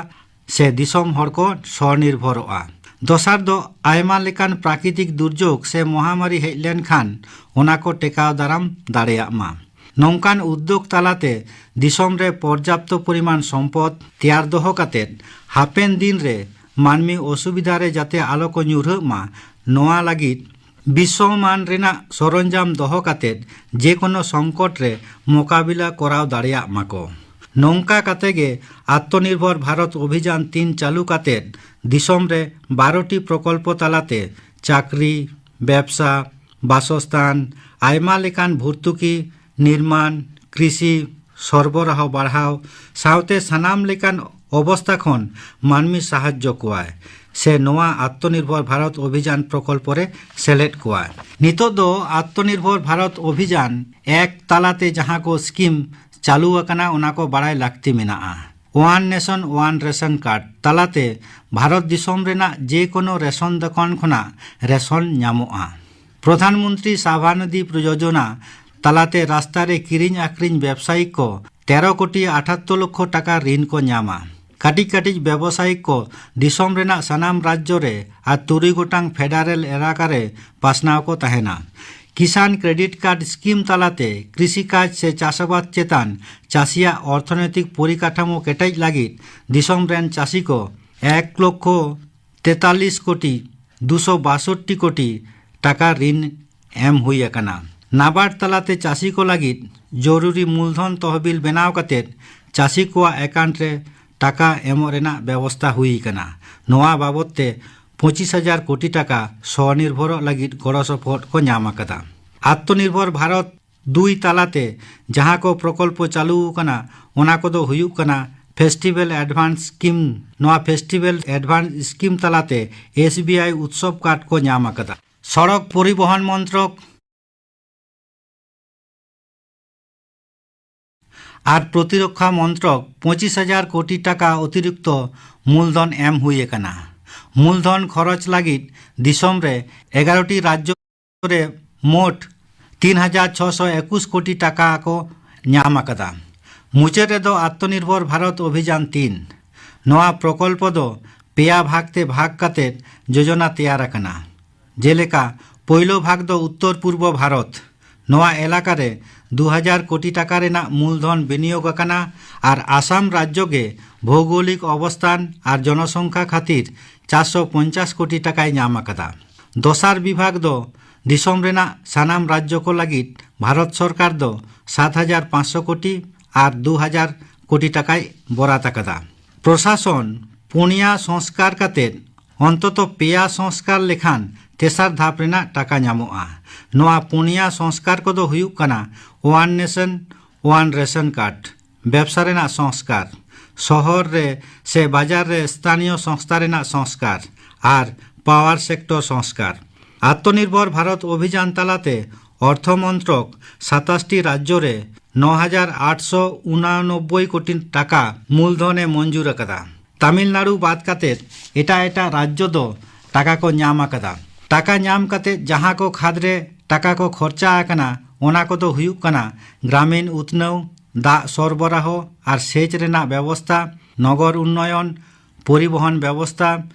ᱥᱮ ᱫᱤᱥᱚᱢ ᱦᱚᱲ ᱠᱚ ᱥᱚᱱᱤᱨᱵᱷᱚᱨᱚᱜᱼᱟ᱾ ᱫᱚᱥᱟᱨ ᱫᱚ ᱟᱭᱢᱟ ᱞᱮᱠᱟᱱ ᱯᱨᱟᱠᱨᱤᱛᱤᱠ ᱫᱩᱨᱡᱳᱜᱽ ᱥᱮ ᱢᱚᱦᱟᱢᱟᱨᱤ ᱦᱮᱡ ᱞᱮᱱᱠᱷᱟᱱ ᱚᱱᱟ ᱠᱚ ᱴᱮᱠᱟᱣ ᱫᱟᱨᱟᱢ ᱫᱟᱲᱮᱭᱟᱜ ᱢᱟ᱾ ᱱᱚᱝᱠᱟᱱ ᱩᱫᱽᱭᱳᱜᱽ ᱛᱟᱞᱟᱛᱮ ᱫᱤᱥᱚᱢ ᱨᱮ ᱯᱚᱨᱡᱟᱯᱛᱚ ᱯᱚᱨᱤᱢᱟᱱ ᱥᱚᱢᱯᱚᱫ ᱛᱮᱭᱟᱨ ᱫᱚᱦᱚ ᱠᱟᱛᱮ ᱦᱟᱯᱮᱱ ᱫᱤᱱ ᱨᱮ ᱢᱟᱹᱱᱢᱤ ᱚᱥᱩᱵᱤᱫᱷᱟ ᱨᱮ ᱡᱟᱛᱮ ᱟᱞᱚ ᱠᱚ ᱧᱩᱨᱦᱟᱹᱜ ᱢᱟ, ᱱᱚᱣᱟ ᱞᱟᱹᱜᱤᱫ ᱵᱤᱥᱥᱚᱢᱟᱱ ᱨᱮᱱᱟᱜ ᱥᱚᱨᱚᱧᱡᱟᱢ ᱫᱚᱦᱚ ᱠᱟᱛᱮ ᱡᱮᱠᱳᱱᱳ ᱥᱚᱝᱠᱚᱴ ᱨᱮ ᱢᱳᱠᱟᱵᱤᱞᱟ ᱠᱚᱨᱟᱣ ᱫᱟᱲᱮᱭᱟᱜ ᱢᱟᱠᱚ᱾ ᱱᱚᱝᱠᱟ ᱠᱟᱛᱮ ᱜᱮ ᱟᱛᱢᱚᱱᱤᱨᱵᱷᱚᱨ ᱵᱷᱟᱨᱚᱛ ᱚᱵᱷᱤᱡᱟᱱ ᱛᱤᱱ ᱪᱟᱹᱞᱩ ᱠᱟᱛᱮ ᱫᱤᱥᱚᱢ ᱨᱮ ᱵᱟᱨᱚ ᱴᱤ ᱯᱨᱚᱠᱚᱞᱯᱚ ᱛᱟᱞᱟᱛᱮ ᱪᱟᱠᱨᱤ, ᱵᱮᱵᱽᱥᱟ, ᱵᱟᱥᱚᱥᱛᱷᱟᱱ, ᱟᱭᱢᱟ ᱞᱮᱠᱟᱱ ᱵᱷᱚᱨᱛᱩᱠᱤ, ᱱᱤᱨᱢᱟᱱ, ᱠᱨᱤᱥᱤ, ᱥᱚᱨᱵᱚᱨᱟᱦᱚ ᱵᱟᱲᱦᱟᱣ ᱥᱟᱶᱛᱮ ᱥᱟᱱᱟᱢ ᱞᱮᱠᱟᱱ ᱚᱵᱚᱥᱛᱷᱟ ᱠᱷᱚᱱ ᱢᱟᱹᱱᱢᱤ ᱥᱟᱦᱟᱡᱽᱡᱚ ᱠᱚᱣᱟᱭ ᱥᱮ ᱱᱚᱣᱟ ᱟᱛᱢᱚᱱᱤᱨᱵᱷᱚᱨ ᱵᱷᱟᱨᱚᱛ ᱚᱵᱷᱤᱡᱟᱱ ᱯᱨᱚᱠᱚᱞᱯᱚ ᱨᱮ ᱥᱮᱞᱮᱫ ᱠᱚᱣᱟᱭ᱾ ᱱᱤᱛᱚᱜ ᱫᱚ ᱟᱛᱢᱚᱱᱤᱨᱵᱷᱚᱨ ᱵᱷᱟᱨᱚᱛ ᱚᱵᱷᱤᱡᱟᱱ ᱮᱠ ᱛᱟᱞᱟᱛᱮ ᱡᱟᱦᱟᱸ ᱠᱚ ᱥᱠᱤᱢ ᱪᱟᱹᱞᱩ ᱟᱠᱟᱱᱟ, ᱚᱱᱟ ᱠᱚ ᱵᱟᱲᱟᱭ ᱞᱟᱹᱠᱛᱤ ᱢᱮᱱᱟᱜᱼᱟ᱾ One nation one ration card ᱛᱟᱞᱟᱛᱮ ᱵᱷᱟᱨᱚᱛ ᱫᱤᱥᱚᱢ ᱨᱮᱱᱟᱜ ᱡᱮᱠᱳᱱᱳ ᱨᱮᱥᱚᱱ ᱫᱚᱠᱟᱱ ᱠᱷᱚᱱᱟᱜ ᱨᱮᱥᱚᱱ ᱧᱟᱢᱚᱜᱼᱟ᱾ ᱯᱨᱚᱫᱷᱟᱱ ᱢᱚᱱᱛᱨᱤ ᱥᱟᱵᱷᱟᱱᱤᱫᱷᱤ ᱡᱳᱡᱚᱱᱟ ᱛᱟᱞᱟᱛᱮ ᱨᱟᱥᱛᱟ ᱨᱮ ᱠᱤᱨᱤᱧ ᱟᱠᱷᱨᱤᱧ ᱵᱮᱵᱽᱥᱟᱭᱤ ᱠᱚ ᱛᱮᱨᱚ ᱠᱳᱴᱤ ᱟᱴᱷᱟᱛᱛᱳᱨ ᱞᱚᱠᱷᱚ ᱴᱟᱠᱟ ᱨᱤᱱ ᱠᱚ ᱧᱟᱢᱟ᱾ ᱠᱟᱹᱴᱤᱡ ᱠᱟᱹᱴᱤᱡ ᱵᱮᱵᱚᱥᱟᱭᱤ ᱠᱚ ᱫᱤᱥᱚᱢ ᱨᱮᱱᱟᱜ ᱥᱟᱱᱟᱢ ᱨᱟᱡᱽᱡᱚ ᱨᱮ ᱟᱨ ᱛᱩᱨᱩᱭ ᱜᱚᱴᱟᱝ ᱯᱷᱮᱰᱟᱨᱮᱞ ᱮᱞᱟᱠᱟ ᱨᱮ ᱯᱟᱥᱱᱟᱣ ᱠᱚ ᱛᱟᱦᱮᱱᱟ᱾ ᱠᱤᱥᱟᱱ ᱠᱨᱮᱰᱤᱴ ᱠᱟᱨᱰ ᱥᱠᱤᱢ ᱛᱟᱞᱟᱛᱮ ᱠᱨᱤᱥᱤ ᱠᱟᱡᱽ ᱥᱮ ᱪᱟᱥᱟᱵᱟᱫ ᱪᱮᱛᱟᱱ ᱪᱟᱹᱥᱤᱭᱟᱜ ᱚᱨᱛᱷᱚᱱᱳᱭᱛᱤᱠ ᱯᱚᱨᱤᱠᱟᱴᱷᱟᱢᱳ ᱠᱮᱴᱮᱡ ᱞᱟᱹᱜᱤᱫ ᱫᱤᱥᱚᱢ ᱨᱮᱱ ᱪᱟᱹᱥᱤ ᱠᱚ ᱮᱠ ᱞᱚᱠᱷᱚ ᱛᱮᱛᱟᱞᱤᱥ ᱠᱳᱴᱤ ᱫᱩᱥᱚ ᱵᱟᱥᱚᱴᱴᱤ ᱠᱳᱴᱤ ᱴᱟᱠᱟ ᱨᱤᱱ ᱮᱢ ᱦᱩᱭ ᱟᱠᱟᱱᱟ᱾ ᱱᱟᱵᱟᱨᱰ ᱛᱟᱞᱟᱛᱮ ᱪᱟᱹᱥᱤ ᱠᱚ ᱞᱟᱹᱜᱤᱫ ᱡᱚᱨᱩᱨᱤ ᱢᱩᱞᱫᱷᱚᱱ ᱛᱚᱦᱚᱵᱤᱞ ᱵᱮᱱᱟᱣ ᱠᱟᱛᱮ ᱪᱟᱹᱥᱤ ᱠᱚᱣᱟᱜ ᱮᱠᱟᱣᱩᱱᱴ ᱨᱮ ᱴᱟᱠᱟ ᱮᱢᱚᱜ ᱨᱮᱱᱟᱜ ᱵᱮᱵᱚᱥᱛᱷᱟ ᱦᱩᱭ ᱟᱠᱟᱱᱟ᱾ ᱱᱚᱣᱟ ᱵᱟᱵᱚᱛ ᱛᱮ ᱯᱚᱸᱪᱤᱥ ᱦᱟᱡᱟᱨ ᱠᱳᱴᱤ ᱴᱟᱠᱟ ᱥᱚᱱᱤᱨᱵᱷᱚᱨᱚᱜ ᱞᱟᱹᱜᱤᱫ ᱜᱚᱲᱚ ᱥᱚᱯᱚᱦᱚᱫ ᱠᱚ ᱧᱟᱢ ᱟᱠᱟᱫᱟ᱾ ᱟᱛᱢᱚᱱᱤᱨᱵᱷᱚᱨ ᱵᱷᱟᱨᱚᱛ ᱫᱩᱭ ᱛᱟᱞᱟᱛᱮ ᱡᱟᱦᱟᱸ ᱠᱚ ᱯᱨᱚᱠᱚᱞᱯᱚ ᱪᱟᱹᱞᱩ ᱟᱠᱟᱱᱟ, ᱚᱱᱟ ᱠᱚᱫᱚ ᱦᱩᱭᱩᱜ ᱠᱟᱱᱟ ᱯᱷᱮᱥᱴᱤᱵᱷᱮᱞ ᱮᱰᱵᱷᱟᱱᱥ ᱥᱠᱤᱢ᱾ ᱱᱚᱣᱟ ᱯᱷᱮᱥᱴᱤᱵᱷᱮᱞ ᱮᱰᱵᱷᱟᱱᱥ ᱥᱠᱤᱢ ᱛᱟᱞᱟᱛᱮ ᱮᱥ ᱵᱤ ᱟᱭ ᱩᱛᱥᱚᱵ ᱠᱟᱨᱰ ᱠᱚ ᱧᱟᱢ ᱟᱠᱟᱫᱟ᱾ ᱥᱚᱲᱚᱠ ᱯᱚᱨᱤᱵᱚᱦᱚᱱ ᱢᱚᱱᱛᱨᱚᱠ ᱟᱨ ᱯᱨᱚᱛᱤᱨᱚᱠᱠᱷᱟ ᱢᱚᱱᱛᱨᱚᱠ ᱯᱚᱸᱪᱤᱥ ᱦᱟᱡᱟᱨ ᱠᱳᱴᱤ ᱴᱟᱠᱟ ᱚᱛᱤᱨᱤᱠᱛᱚ ᱢᱩᱞᱫᱷᱚᱱ ᱮᱢ ᱦᱩᱭ ᱟᱠᱟᱱᱟ᱾ ᱢᱩᱞᱫᱷᱚᱱ ᱠᱷᱚᱨᱚᱪ ᱞᱟᱹᱜᱤᱫ ᱫᱤᱥᱚᱢ ᱨᱮ ᱮᱜᱟᱨᱚ ᱴᱤ ᱨᱟᱡᱽᱡᱚ ᱨᱮ ᱢᱳᱴ ᱛᱤᱱ ᱦᱟᱡᱟᱨ ᱪᱷᱚᱥᱚ ᱮᱠᱩᱥ ᱠᱳᱴᱤ ᱴᱟᱠᱟ ᱠᱚ ᱧᱟᱢ ᱟᱠᱟᱫᱟ᱾ ᱢᱩᱪᱟᱹᱫ ᱨᱮᱫᱚ ᱟᱛᱢᱚᱱᱤᱨᱵᱷᱚᱨ ᱵᱷᱟᱨᱚᱛ ᱚᱵᱷᱤᱡᱟᱱ ᱛᱤᱱ᱾ ᱱᱚᱣᱟ ᱯᱨᱚᱠᱚᱞᱯᱚ ᱫᱚ ᱯᱮᱭᱟ ᱵᱷᱟᱜᱽ ᱛᱮ ᱵᱷᱟᱜᱽ ᱠᱟᱛᱮ ᱡᱳᱡᱚᱱᱟ ᱛᱮᱭᱟᱨ ᱟᱠᱟᱱᱟ᱾ ᱡᱮᱞᱮᱠᱟ, ᱯᱳᱭᱞᱳ ᱵᱷᱟᱜᱽ ᱫᱚ ᱩᱛᱛᱚᱨ ᱯᱩᱨᱵᱚ ᱵᱷᱟᱨᱚᱛ᱾ ᱱᱚᱣᱟ ᱮᱞᱟᱠᱟ ᱨᱮ ᱫᱩ ᱦᱟᱡᱟᱨ ᱠᱳᱴᱤ ᱴᱟᱠᱟ ᱨᱮᱱᱟᱜ ᱢᱩᱞᱫᱷᱚᱱ ᱵᱤᱱᱤᱭᱳᱜᱽ ᱟᱠᱟᱱᱟ ᱟᱨ ᱟᱥᱟᱢ ᱨᱟᱡᱽᱡᱚ ᱜᱮ ᱵᱷᱳᱣᱜᱳᱞᱤᱠ ᱚᱵᱚᱥᱛᱷᱟᱱ ᱟᱨ ᱡᱚᱱᱚᱥᱚᱝᱠᱷᱟ ᱠᱷᱟᱹᱛᱤᱨ ᱪᱟᱨᱥᱚ ᱯᱚᱧᱪᱟᱥ ᱠᱳᱴᱤ ᱴᱟᱠᱟᱭ ᱧᱟᱢ ᱟᱠᱟᱫᱟ᱾ ᱫᱚᱥᱟᱨ ᱵᱤᱵᱷᱟᱜᱽ ᱫᱚ ᱫᱤᱥᱚᱢ ᱨᱮᱱᱟᱜ ᱥᱟᱱᱟᱢ ᱨᱟᱡᱽᱡᱚ ᱠᱚ ᱞᱟᱹᱜᱤᱫ ᱵᱷᱟᱨᱚᱛ ᱥᱚᱨᱠᱟᱨ ᱫᱚ ᱥᱟᱛ ᱦᱟᱡᱟᱨ ᱯᱟᱸᱪᱥᱚ ᱠᱳᱴᱤ ᱟᱨ ᱫᱩ ᱦᱟᱡᱟᱨ ᱠᱳᱴᱤ ᱴᱟᱠᱟᱭ ᱵᱚᱨᱟᱫ ᱟᱠᱟᱫᱟ᱾ ᱯᱨᱚᱥᱟᱥᱚᱱ ᱯᱩᱱᱭᱟ ᱥᱚᱝᱥᱠᱟᱨ ᱠᱟᱛᱮ ᱚᱱᱛᱚᱛᱚ ᱯᱮᱭᱟ ᱥᱚᱝᱥᱠᱟᱨ ᱞᱮᱠᱷᱟᱱ ᱛᱮᱥᱟᱨ ᱫᱷᱟᱯ ᱨᱮᱱᱟᱜ ᱴᱟᱠᱟ ᱧᱟᱢᱚᱜᱼᱟ᱾ ᱱᱚᱣᱟ ᱯᱩᱱᱭᱟ ᱥᱚᱝᱥᱠᱟᱨ ᱠᱚᱫᱚ ᱦᱩᱭᱩᱜ ᱠᱟᱱᱟ one nation, one ration card, ᱵᱮᱵᱽᱥᱟ ᱨᱮᱱᱟᱜ ᱥᱚᱝᱥᱠᱟᱨ, ᱥᱚᱦᱚᱨ ᱨᱮ ᱥᱮ ᱵᱟᱡᱟᱨ ᱨᱮ ᱥᱛᱷᱟᱱᱤᱭᱚ ᱥᱚᱝᱥᱛᱷᱟ ᱨᱮᱱᱟᱜ ᱥᱚᱝᱥᱠᱟᱨ ᱟᱨ ᱯᱟᱣᱟᱨ ᱥᱮᱠᱴᱚᱨ ᱥᱚᱝᱥᱠᱟᱨ᱾ ᱟᱛᱢᱚᱱᱤᱨᱵᱷᱚᱨ ᱵᱷᱟᱨᱚᱛ ᱚᱵᱷᱤᱡᱟᱱ ᱛᱟᱞᱟᱛᱮ ᱚᱨᱛᱷᱚ ᱢᱚᱱᱛᱨᱚᱠ ᱥᱟᱛᱟᱥᱴᱤ ᱨᱟᱡᱽᱡᱚ ᱨᱮ ᱱᱚ ᱦᱟᱡᱟᱨ ᱟᱴᱥᱚ ᱩᱱᱟᱱᱚᱵᱵᱳᱭ ᱠᱳᱴᱤ ᱴᱟᱠᱟ ᱢᱩᱞᱫᱷᱚᱱ ᱮ ᱢᱚᱧᱡᱩᱨ ᱟᱠᱟᱫᱟ᱾ ᱛᱟᱢᱤᱞᱱᱟᱲᱩ ᱵᱟᱫ ᱠᱟᱛᱮ ᱮᱴᱟᱜ ᱮᱴᱟᱜ ᱨᱟᱡᱽᱡᱚ ᱫᱚ ᱴᱟᱠᱟ ᱠᱚ ᱧᱟᱢ ᱟᱠᱟᱫᱟ᱾ ᱴᱟᱠᱟ ᱧᱟᱢ ᱠᱟᱛᱮ ᱡᱟᱦᱟᱸ ᱠᱚ ᱠᱷᱟᱫᱽ ᱨᱮ ᱴᱟᱠᱟ ᱠᱚ ᱠᱷᱚᱨᱪᱟ ᱟᱠᱟᱱᱟ, ᱚᱱᱟ ᱠᱚᱫᱚ ᱦᱩᱭᱩᱜ ᱠᱟᱱᱟ ᱜᱨᱟᱢᱤᱱ ᱩᱛᱱᱟᱹᱣ, ᱫᱟᱜ ᱥᱚᱨᱵᱚᱨᱟᱦᱚ ᱟᱨ ᱥᱮᱪ ᱨᱮᱱᱟᱜ ᱵᱮᱵᱚᱥᱛᱟ, ᱱᱚᱜᱚᱨ ᱩᱱᱱᱚᱭᱚᱱ, ᱯᱚᱨᱤᱵᱚᱦᱚᱱ ᱵᱮᱵᱚᱥᱛᱟ,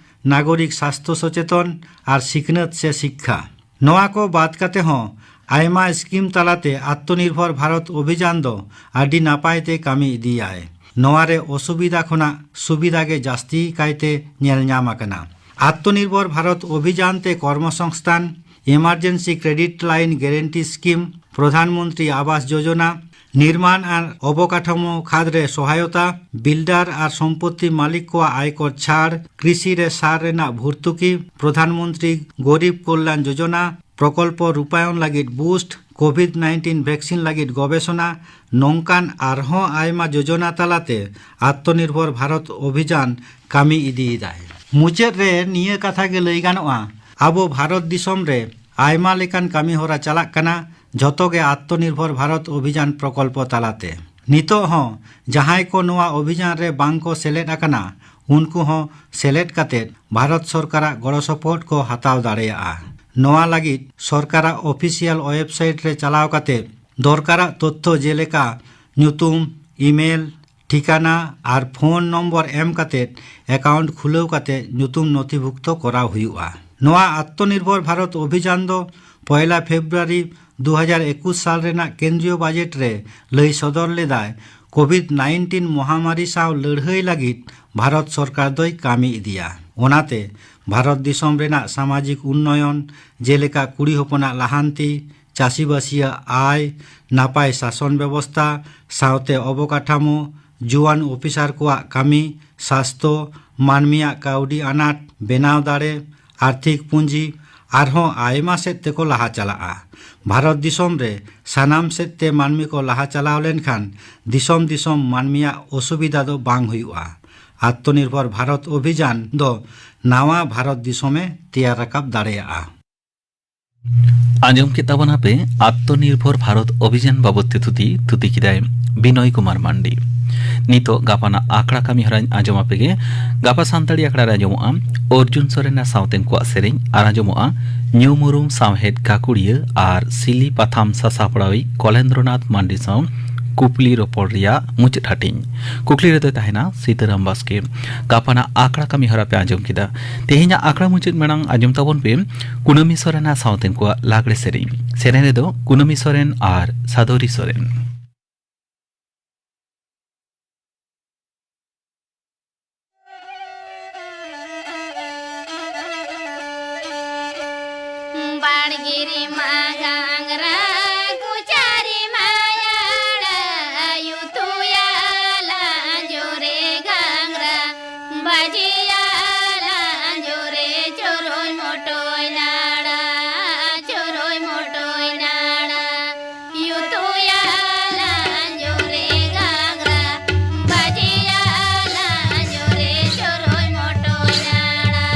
ᱱᱟᱜᱚᱨᱤᱠ ᱥᱟᱥᱛᱷᱚ ᱥᱚᱪᱮᱛᱚᱱ ᱟᱨ ᱥᱤᱠᱷᱱᱟᱹᱛ ᱥᱮ ᱥᱤᱠᱠᱷᱟ᱾ ᱱᱚᱣᱟ ᱠᱚ ᱵᱟᱫ ᱠᱟᱛᱮ ᱦᱚᱸ ᱟᱭᱢᱟ ᱥᱠᱤᱢ ᱛᱟᱞᱟᱛᱮ ᱟᱛᱢᱚᱱᱤᱨᱵᱷᱚᱨ ᱵᱷᱟᱨᱚᱛ ᱚᱵᱷᱤᱡᱟᱱ ᱫᱚ ᱟᱹᱰᱤ ᱱᱟᱯᱟᱭ ᱛᱮ ᱠᱟᱹᱢᱤ ᱤᱫᱤᱭᱟᱭ᱾ ᱱᱚᱣᱟ ᱨᱮ ᱚᱥᱩᱵᱤᱫᱷᱟ ᱠᱷᱚᱱᱟᱜ ᱥᱩᱵᱤᱫᱷᱟ ᱜᱮ ᱡᱟᱹᱥᱛᱤ ᱠᱟᱭᱛᱮ ᱧᱮᱞ ᱧᱟᱢ ᱟᱠᱟᱱᱟ᱾ ᱟᱛᱢᱚᱱᱤᱨᱵᱷᱚᱨ ᱵᱷᱟᱨᱚᱛ ᱚᱵᱷᱤᱡᱟᱱ ᱛᱮ ᱠᱚᱨᱢᱚᱥᱚᱝᱥᱛᱷᱟᱱ, emergency credit line guarantee scheme, Pradhan Mantri Awas ᱡᱳᱡᱚᱱᱟ, ᱱᱤᱨᱢᱟᱱ ᱟᱨ ᱚᱵᱚᱠᱟᱴᱷᱟᱢᱳ ᱠᱷᱟᱛ ᱨᱮ ᱥᱚᱦᱟᱭᱚᱛᱟ, ᱵᱤᱞᱰᱟᱨ ᱟᱨ ᱥᱚᱢᱯᱚᱛᱛᱤ ᱢᱟᱞᱤᱠ ᱠᱚᱣᱟᱜ ᱟᱭᱠᱚᱨ ᱪᱷᱟᱲ, ᱠᱨᱤᱥᱤ ᱨᱮ ᱥᱟᱨ ᱨᱮᱱᱟᱜ ᱵᱷᱚᱨᱛᱩᱠᱤ, ᱯᱨᱚᱫᱷᱟᱱ ᱢᱚᱱᱛᱨᱤ ᱜᱚᱨᱤᱵ ᱠᱚᱞᱭᱟᱱ ᱡᱳᱡᱚᱱᱟ, ᱯᱨᱚᱠᱚᱞᱯᱚ ᱨᱩᱯᱟᱭᱚᱱ ᱞᱟᱹᱜᱤᱫ ᱵᱩᱥᱴ, ᱠᱳᱵᱷᱤᱰ ᱱᱟᱭᱤᱱᱴᱤᱱ ᱵᱷᱮᱠᱥᱤᱱ ᱞᱟᱹᱜᱤᱫ ᱜᱚᱵᱮᱥᱚᱱᱟ, ᱱᱚᱝᱠᱟᱱ ᱟᱨᱦᱚᱸ ᱟᱭᱢᱟ ᱡᱳᱡᱚᱱᱟ ᱛᱟᱞᱟᱛᱮ ᱟᱛᱢᱚᱱᱤᱨᱵᱷᱚᱨ ᱵᱷᱟᱨᱚᱛ ᱚᱵᱷᱤᱡᱟᱱ ᱠᱟᱹᱢᱤ ᱤᱫᱤᱭᱮᱫᱟᱭ᱾ ᱢᱩᱪᱟᱹᱫ ᱨᱮ ᱱᱤᱭᱟᱹ ᱠᱟᱛᱷᱟ ᱜᱮ ᱞᱟᱹᱭ ᱜᱟᱱᱚᱜᱼᱟ, ᱟᱵᱚ ᱵᱷᱟᱨᱚᱛ ᱫᱤᱥᱚᱢ ᱨᱮ ᱟᱭᱢᱟ ᱞᱮᱠᱟᱱ ᱠᱟᱹᱢᱤ ᱦᱚᱨᱟ ᱪᱟᱞᱟᱜ ᱠᱟᱱᱟ, ᱡᱷᱚᱛᱚ ᱜᱮ ᱟᱛᱢᱚᱱᱤᱨᱵᱷᱚᱨ ᱵᱷᱟᱨᱚᱛ ᱚᱵᱷᱤᱡᱟᱱ ᱯᱨᱚᱠᱚᱞᱯᱚ ᱛᱟᱞᱟᱛᱮ᱾ ᱱᱤᱛᱚᱜ ᱦᱚᱸ ᱡᱟᱦᱟᱸᱭ ᱠᱚ ᱱᱚᱣᱟ ᱚᱵᱷᱤᱡᱟᱱ ᱨᱮ ᱵᱟᱝ ᱠᱚ ᱥᱮᱞᱮᱫ ᱟᱠᱟᱱᱟ, ᱩᱱᱠᱩ ᱦᱚᱸ ᱥᱮᱞᱮᱫ ᱠᱟᱛᱮ ᱵᱷᱟᱨᱚᱛ ᱥᱚᱨᱠᱟᱨᱟᱜ ᱜᱚᱲᱚ ᱥᱚᱯᱚᱦᱚᱫ ᱠᱚ ᱦᱟᱛᱟᱣ ᱫᱟᱲᱮᱭᱟᱜᱼᱟ᱾ ᱱᱚᱣᱟ ᱞᱟᱹᱜᱤᱫ ᱥᱚᱨᱠᱟᱨᱟᱜ ᱚᱯᱷᱤᱥᱤᱭᱟᱞ ᱳᱭᱮᱵᱥᱟᱭᱤᱴ ᱨᱮ ᱪᱟᱞᱟᱣ ᱠᱟᱛᱮ ᱫᱚᱨᱠᱟᱨᱟᱜ ᱛᱚᱛᱛᱷᱚ ᱡᱮᱞᱮᱠᱟ ᱧᱩᱛᱩᱢ, ᱤᱢᱮᱞ, ᱴᱷᱤᱠᱟᱱᱟ ᱟᱨ ᱯᱷᱳᱱ ᱱᱚᱢᱵᱚᱨ ᱮᱢ ᱠᱟᱛᱮ ᱮᱠᱟᱣᱩᱱᱴ ᱠᱷᱩᱞᱟᱹᱣ ᱠᱟᱛᱮ ᱧᱩᱛᱩᱢ ᱱᱚᱛᱷᱤᱵᱷᱩᱠᱛᱚ ᱠᱚᱨᱟᱣ ᱦᱩᱭᱩᱜᱼᱟ᱾ ᱱᱚᱣᱟ ᱟᱛᱢᱚᱱᱤᱨᱵᱷᱚᱨ ᱵᱷᱟᱨᱚᱛ ᱚᱵᱷᱤᱡᱟᱱ ᱫᱚ ᱯᱚᱭᱞᱟ ᱯᱷᱮᱵᱽᱨᱩᱣᱟᱨᱤ ᱫᱩ ᱦᱟᱡᱟᱨ ᱮᱠᱩᱥ ᱥᱟᱞ ᱨᱮᱱᱟᱜ ᱠᱮᱱᱫᱨᱤᱭᱚ ᱵᱟᱡᱮᱴ ᱨᱮ ᱞᱟᱹᱭ ᱥᱚᱫᱚᱨ ᱞᱮᱫᱟᱭ, ᱠᱳᱵᱷᱤᱰ ᱱᱟᱭᱤᱱᱴᱤᱱ ᱢᱚᱦᱟᱢᱟᱨᱤ ᱥᱟᱶ ᱞᱟᱹᱲᱦᱟᱹᱭ ᱞᱟᱹᱜᱤᱫ ᱵᱷᱟᱨᱚᱛ ᱥᱚᱨᱠᱟᱨ ᱫᱚᱭ ᱠᱟᱹᱢᱤ ᱤᱫᱤᱭᱟ᱾ ᱚᱱᱟᱛᱮ ᱵᱷᱟᱨᱚᱛ ᱫᱤᱥᱚᱢ ᱨᱮᱱᱟᱜ ᱥᱟᱢᱟᱡᱤᱠ ᱩᱱᱱᱚᱭᱚᱱ, ᱡᱮᱞᱮᱠᱟ ᱠᱩᱲᱤ ᱦᱚᱯᱚᱱᱟᱜ ᱞᱟᱦᱟᱱᱛᱤ, ᱪᱟᱹᱥᱤᱵᱟᱹᱥᱤᱭᱟᱜ ᱟᱭ, ᱱᱟᱯᱟᱭ ᱥᱟᱥᱚᱱ ᱵᱮᱵᱚᱥᱛᱟ, ᱥᱟᱶᱛᱮ ᱚᱵᱚᱠᱟᱴᱷᱟᱢᱳ, ᱡᱩᱣᱟᱹᱱ ᱚᱯᱷᱤᱥᱟᱨ ᱠᱚᱣᱟᱜ ᱠᱟᱹᱢᱤ, ᱥᱟᱥᱛᱚ, ᱢᱟᱹᱱᱢᱤᱭᱟᱜ ᱠᱟᱹᱣᱰᱤ ᱟᱱᱟᱴ, ᱵᱮᱱᱟᱣ ᱫᱟᱲᱮ, ᱟᱨᱛᱷᱤᱠ ᱯᱩᱸᱡᱤ, ᱟᱨᱦᱚᱸ ᱟᱭᱢᱟ ᱥᱮᱫ ᱛᱮᱠᱚ ᱞᱟᱦᱟ ᱪᱟᱞᱟᱜᱼᱟ᱾ ᱵᱷᱟᱨᱚᱛ ᱫᱤᱥᱚᱢ ᱨᱮ ᱥᱟᱱᱟᱢ ᱥᱮᱫ ᱛᱮ ᱢᱟᱹᱱᱢᱤ ᱠᱚ ᱞᱟᱦᱟ ᱪᱟᱞᱟᱣ ᱞᱮᱱᱠᱷᱟᱱ ᱫᱤᱥᱚᱢ ᱫᱤᱥᱚᱢ ᱢᱟᱹᱱᱢᱤᱭᱟᱜ ᱚᱥᱩᱵᱤᱫᱷᱟ ᱫᱚ ᱵᱟᱝ ᱦᱩᱭᱩᱜᱼᱟ᱾ ᱟᱛᱢᱚᱱᱤᱨᱵᱷᱚᱨ ᱵᱷᱟᱨᱚᱛ ᱚᱵᱷᱤᱡᱟᱱ ᱫᱚ ᱱᱟᱣᱟ ᱵᱷᱟᱨᱚᱛ ᱫᱤᱥᱚᱢᱮ ᱛᱮᱭᱟᱨ ᱨᱟᱠᱟᱵ ᱫᱟᱲᱮᱭᱟᱜᱼᱟ᱾ ᱟᱸᱡᱚᱢ ᱠᱮᱫ ᱛᱟᱵᱚᱱᱟᱯᱮ ᱟᱛᱢᱚᱱᱤᱨᱵᱷᱚᱨ ᱵᱷᱟᱨᱚᱛ ᱚᱵᱷᱤᱡᱟᱱ ᱵᱟᱵᱚᱫ ᱛᱮ ᱛᱷᱩᱛᱤ, ᱛᱷᱩᱛᱤ ᱠᱮᱫᱟᱭ ᱵᱤᱱᱚᱭ ᱠᱩᱢᱟᱨ ᱢᱟᱱᱰᱤ᱾ ᱱᱤᱛᱚᱜ ᱜᱟᱯᱟᱱᱟᱜ ᱟᱠᱷᱲᱟ ᱠᱟᱹᱢᱤ ᱦᱚᱨᱟᱧ ᱟᱸᱡᱚᱢ ᱟᱯᱮ ᱜᱮ᱾ ᱜᱟᱯᱟ ᱥᱟᱱᱛᱟᱲᱤ ᱟᱠᱷᱲᱟ ᱨᱮ ᱟᱸᱡᱚᱢᱚᱜᱼᱟ ᱚᱨᱡᱩᱱ ᱥᱚᱨᱮᱱ ᱟᱨ ᱥᱟᱶᱛᱮᱱ ᱠᱚᱣᱟᱜ ᱥᱮᱨᱮᱧ, ᱟᱨ ᱟᱸᱡᱚᱢᱚᱜᱼᱟ ᱧᱩᱢ ᱩᱨᱩᱢ ᱥᱟᱶᱦᱮᱫ ᱜᱟᱹᱠᱷᱩᱲᱤᱭᱟᱹ ᱟᱨ ᱥᱤᱞᱤ ᱯᱟᱛᱷᱟᱢ ᱥᱟᱥᱟᱯᱲᱟᱣᱤᱡ ᱠᱚᱞᱮᱱᱫᱨᱚᱱᱟᱛᱷ ᱢᱟᱱᱰᱤ ᱥᱟᱶ ᱠᱩᱯᱞᱤ ᱨᱚᱯᱚᱲ ᱨᱮᱭᱟᱜ ᱢᱩᱪᱟᱹᱫ ᱦᱟᱹᱴᱤᱧ᱾ ᱠᱩᱠᱞᱤ ᱨᱮᱫᱚᱭ ᱛᱟᱦᱮᱱᱟ ᱥᱤᱛᱟᱹᱨᱟᱢ ᱵᱟᱥᱠᱮ᱾ ᱜᱟᱯᱟᱱᱟᱜ ᱟᱠᱷᱲᱟ ᱠᱟᱹᱢᱤ ᱦᱚᱨᱟ ᱯᱮ ᱟᱸᱡᱚᱢ ᱠᱮᱫᱟ᱾ ᱛᱮᱦᱮᱧᱟᱜ ᱟᱠᱷᱲᱟ ᱢᱩᱪᱟᱹᱫ ᱢᱟᱲᱟᱝ ᱟᱸᱡᱚᱢ ᱛᱟᱵᱚᱱ ᱯᱮ ᱠᱩᱱᱟᱹᱢᱤ ᱥᱚᱨᱮᱱ ᱟᱨ ᱥᱟᱶᱛᱮᱱ ᱠᱚᱣᱟᱜ ᱞᱟᱜᱽᱲᱮ ᱥᱮᱨᱮᱧ᱾ ᱥᱮᱨᱮᱧ ᱨᱮᱫᱚ ᱠᱩᱱᱟᱹᱢᱤ ᱥᱚᱨᱮᱱ ᱟᱨ ᱥᱟᱫᱚᱨᱤ ᱥᱚᱨᱮᱱ᱾ ᱵᱟᱲᱜᱤᱨᱤ ᱢᱟ ᱜᱷᱟᱝᱨᱟ, ᱜᱩᱡᱟᱨᱤ ᱢᱟ ᱟᱲᱟ, ᱭᱩᱛᱩᱭᱟ ᱞᱟᱸᱡᱚᱨᱮ ᱜᱷᱟᱝᱨᱟ, ᱵᱟᱡᱤᱭᱟ ᱞᱟᱸᱡᱚᱨᱮ ᱪᱚᱨᱚᱭ ᱢᱚᱴᱚᱭ ᱱᱟᱲᱟ, ᱪᱚᱨᱚᱭ ᱢᱚᱴᱚᱭ ᱱᱟᱲᱟ, ᱭᱩᱛᱩᱭᱟ ᱞᱟᱸᱡᱚᱨᱮ ᱜᱷᱟᱝᱨᱟ, ᱵᱟᱡᱤᱭᱟ ᱞᱟᱸᱡᱚᱨᱮ ᱪᱚᱨᱚᱭ ᱢᱚᱴᱚᱭ ᱱᱟᱲᱟ᱾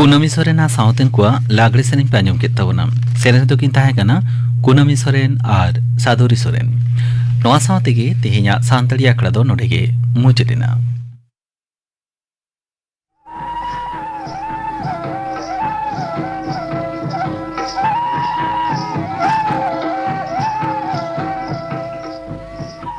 ᱠᱩᱱᱟᱹᱢᱤ ᱥᱚᱨᱮᱱᱟᱜ ᱥᱟᱶᱛᱮᱱ ᱠᱚᱣᱟᱜ ᱞᱟᱜᱽᱲᱮ ᱥᱮᱨᱮᱧ ᱯᱮ ᱟᱸᱡᱚᱢ ᱠᱮᱫ ᱛᱟᱵᱚᱱᱟ᱾ ᱥᱮᱨᱮᱧ ᱨᱮᱫᱚ ᱠᱤᱱ ᱛᱟᱦᱮᱸ ᱠᱟᱱᱟ ᱠᱩᱱᱟᱹᱢᱤ ᱥᱚᱨᱮᱱ ᱟᱨ ᱥᱟᱫᱩᱨᱤ ᱥᱚᱨᱮᱱ᱾ ᱱᱚᱣᱟ ᱥᱟᱶ ᱛᱮᱜᱮ ᱛᱮᱦᱮᱧᱟᱜ ᱥᱟᱱᱛᱟᱲᱤ ᱟᱠᱷᱲᱟ ᱫᱚ ᱱᱚᱰᱮ ᱜᱮ ᱢᱩᱪᱟᱹᱫ ᱮᱱᱟ᱾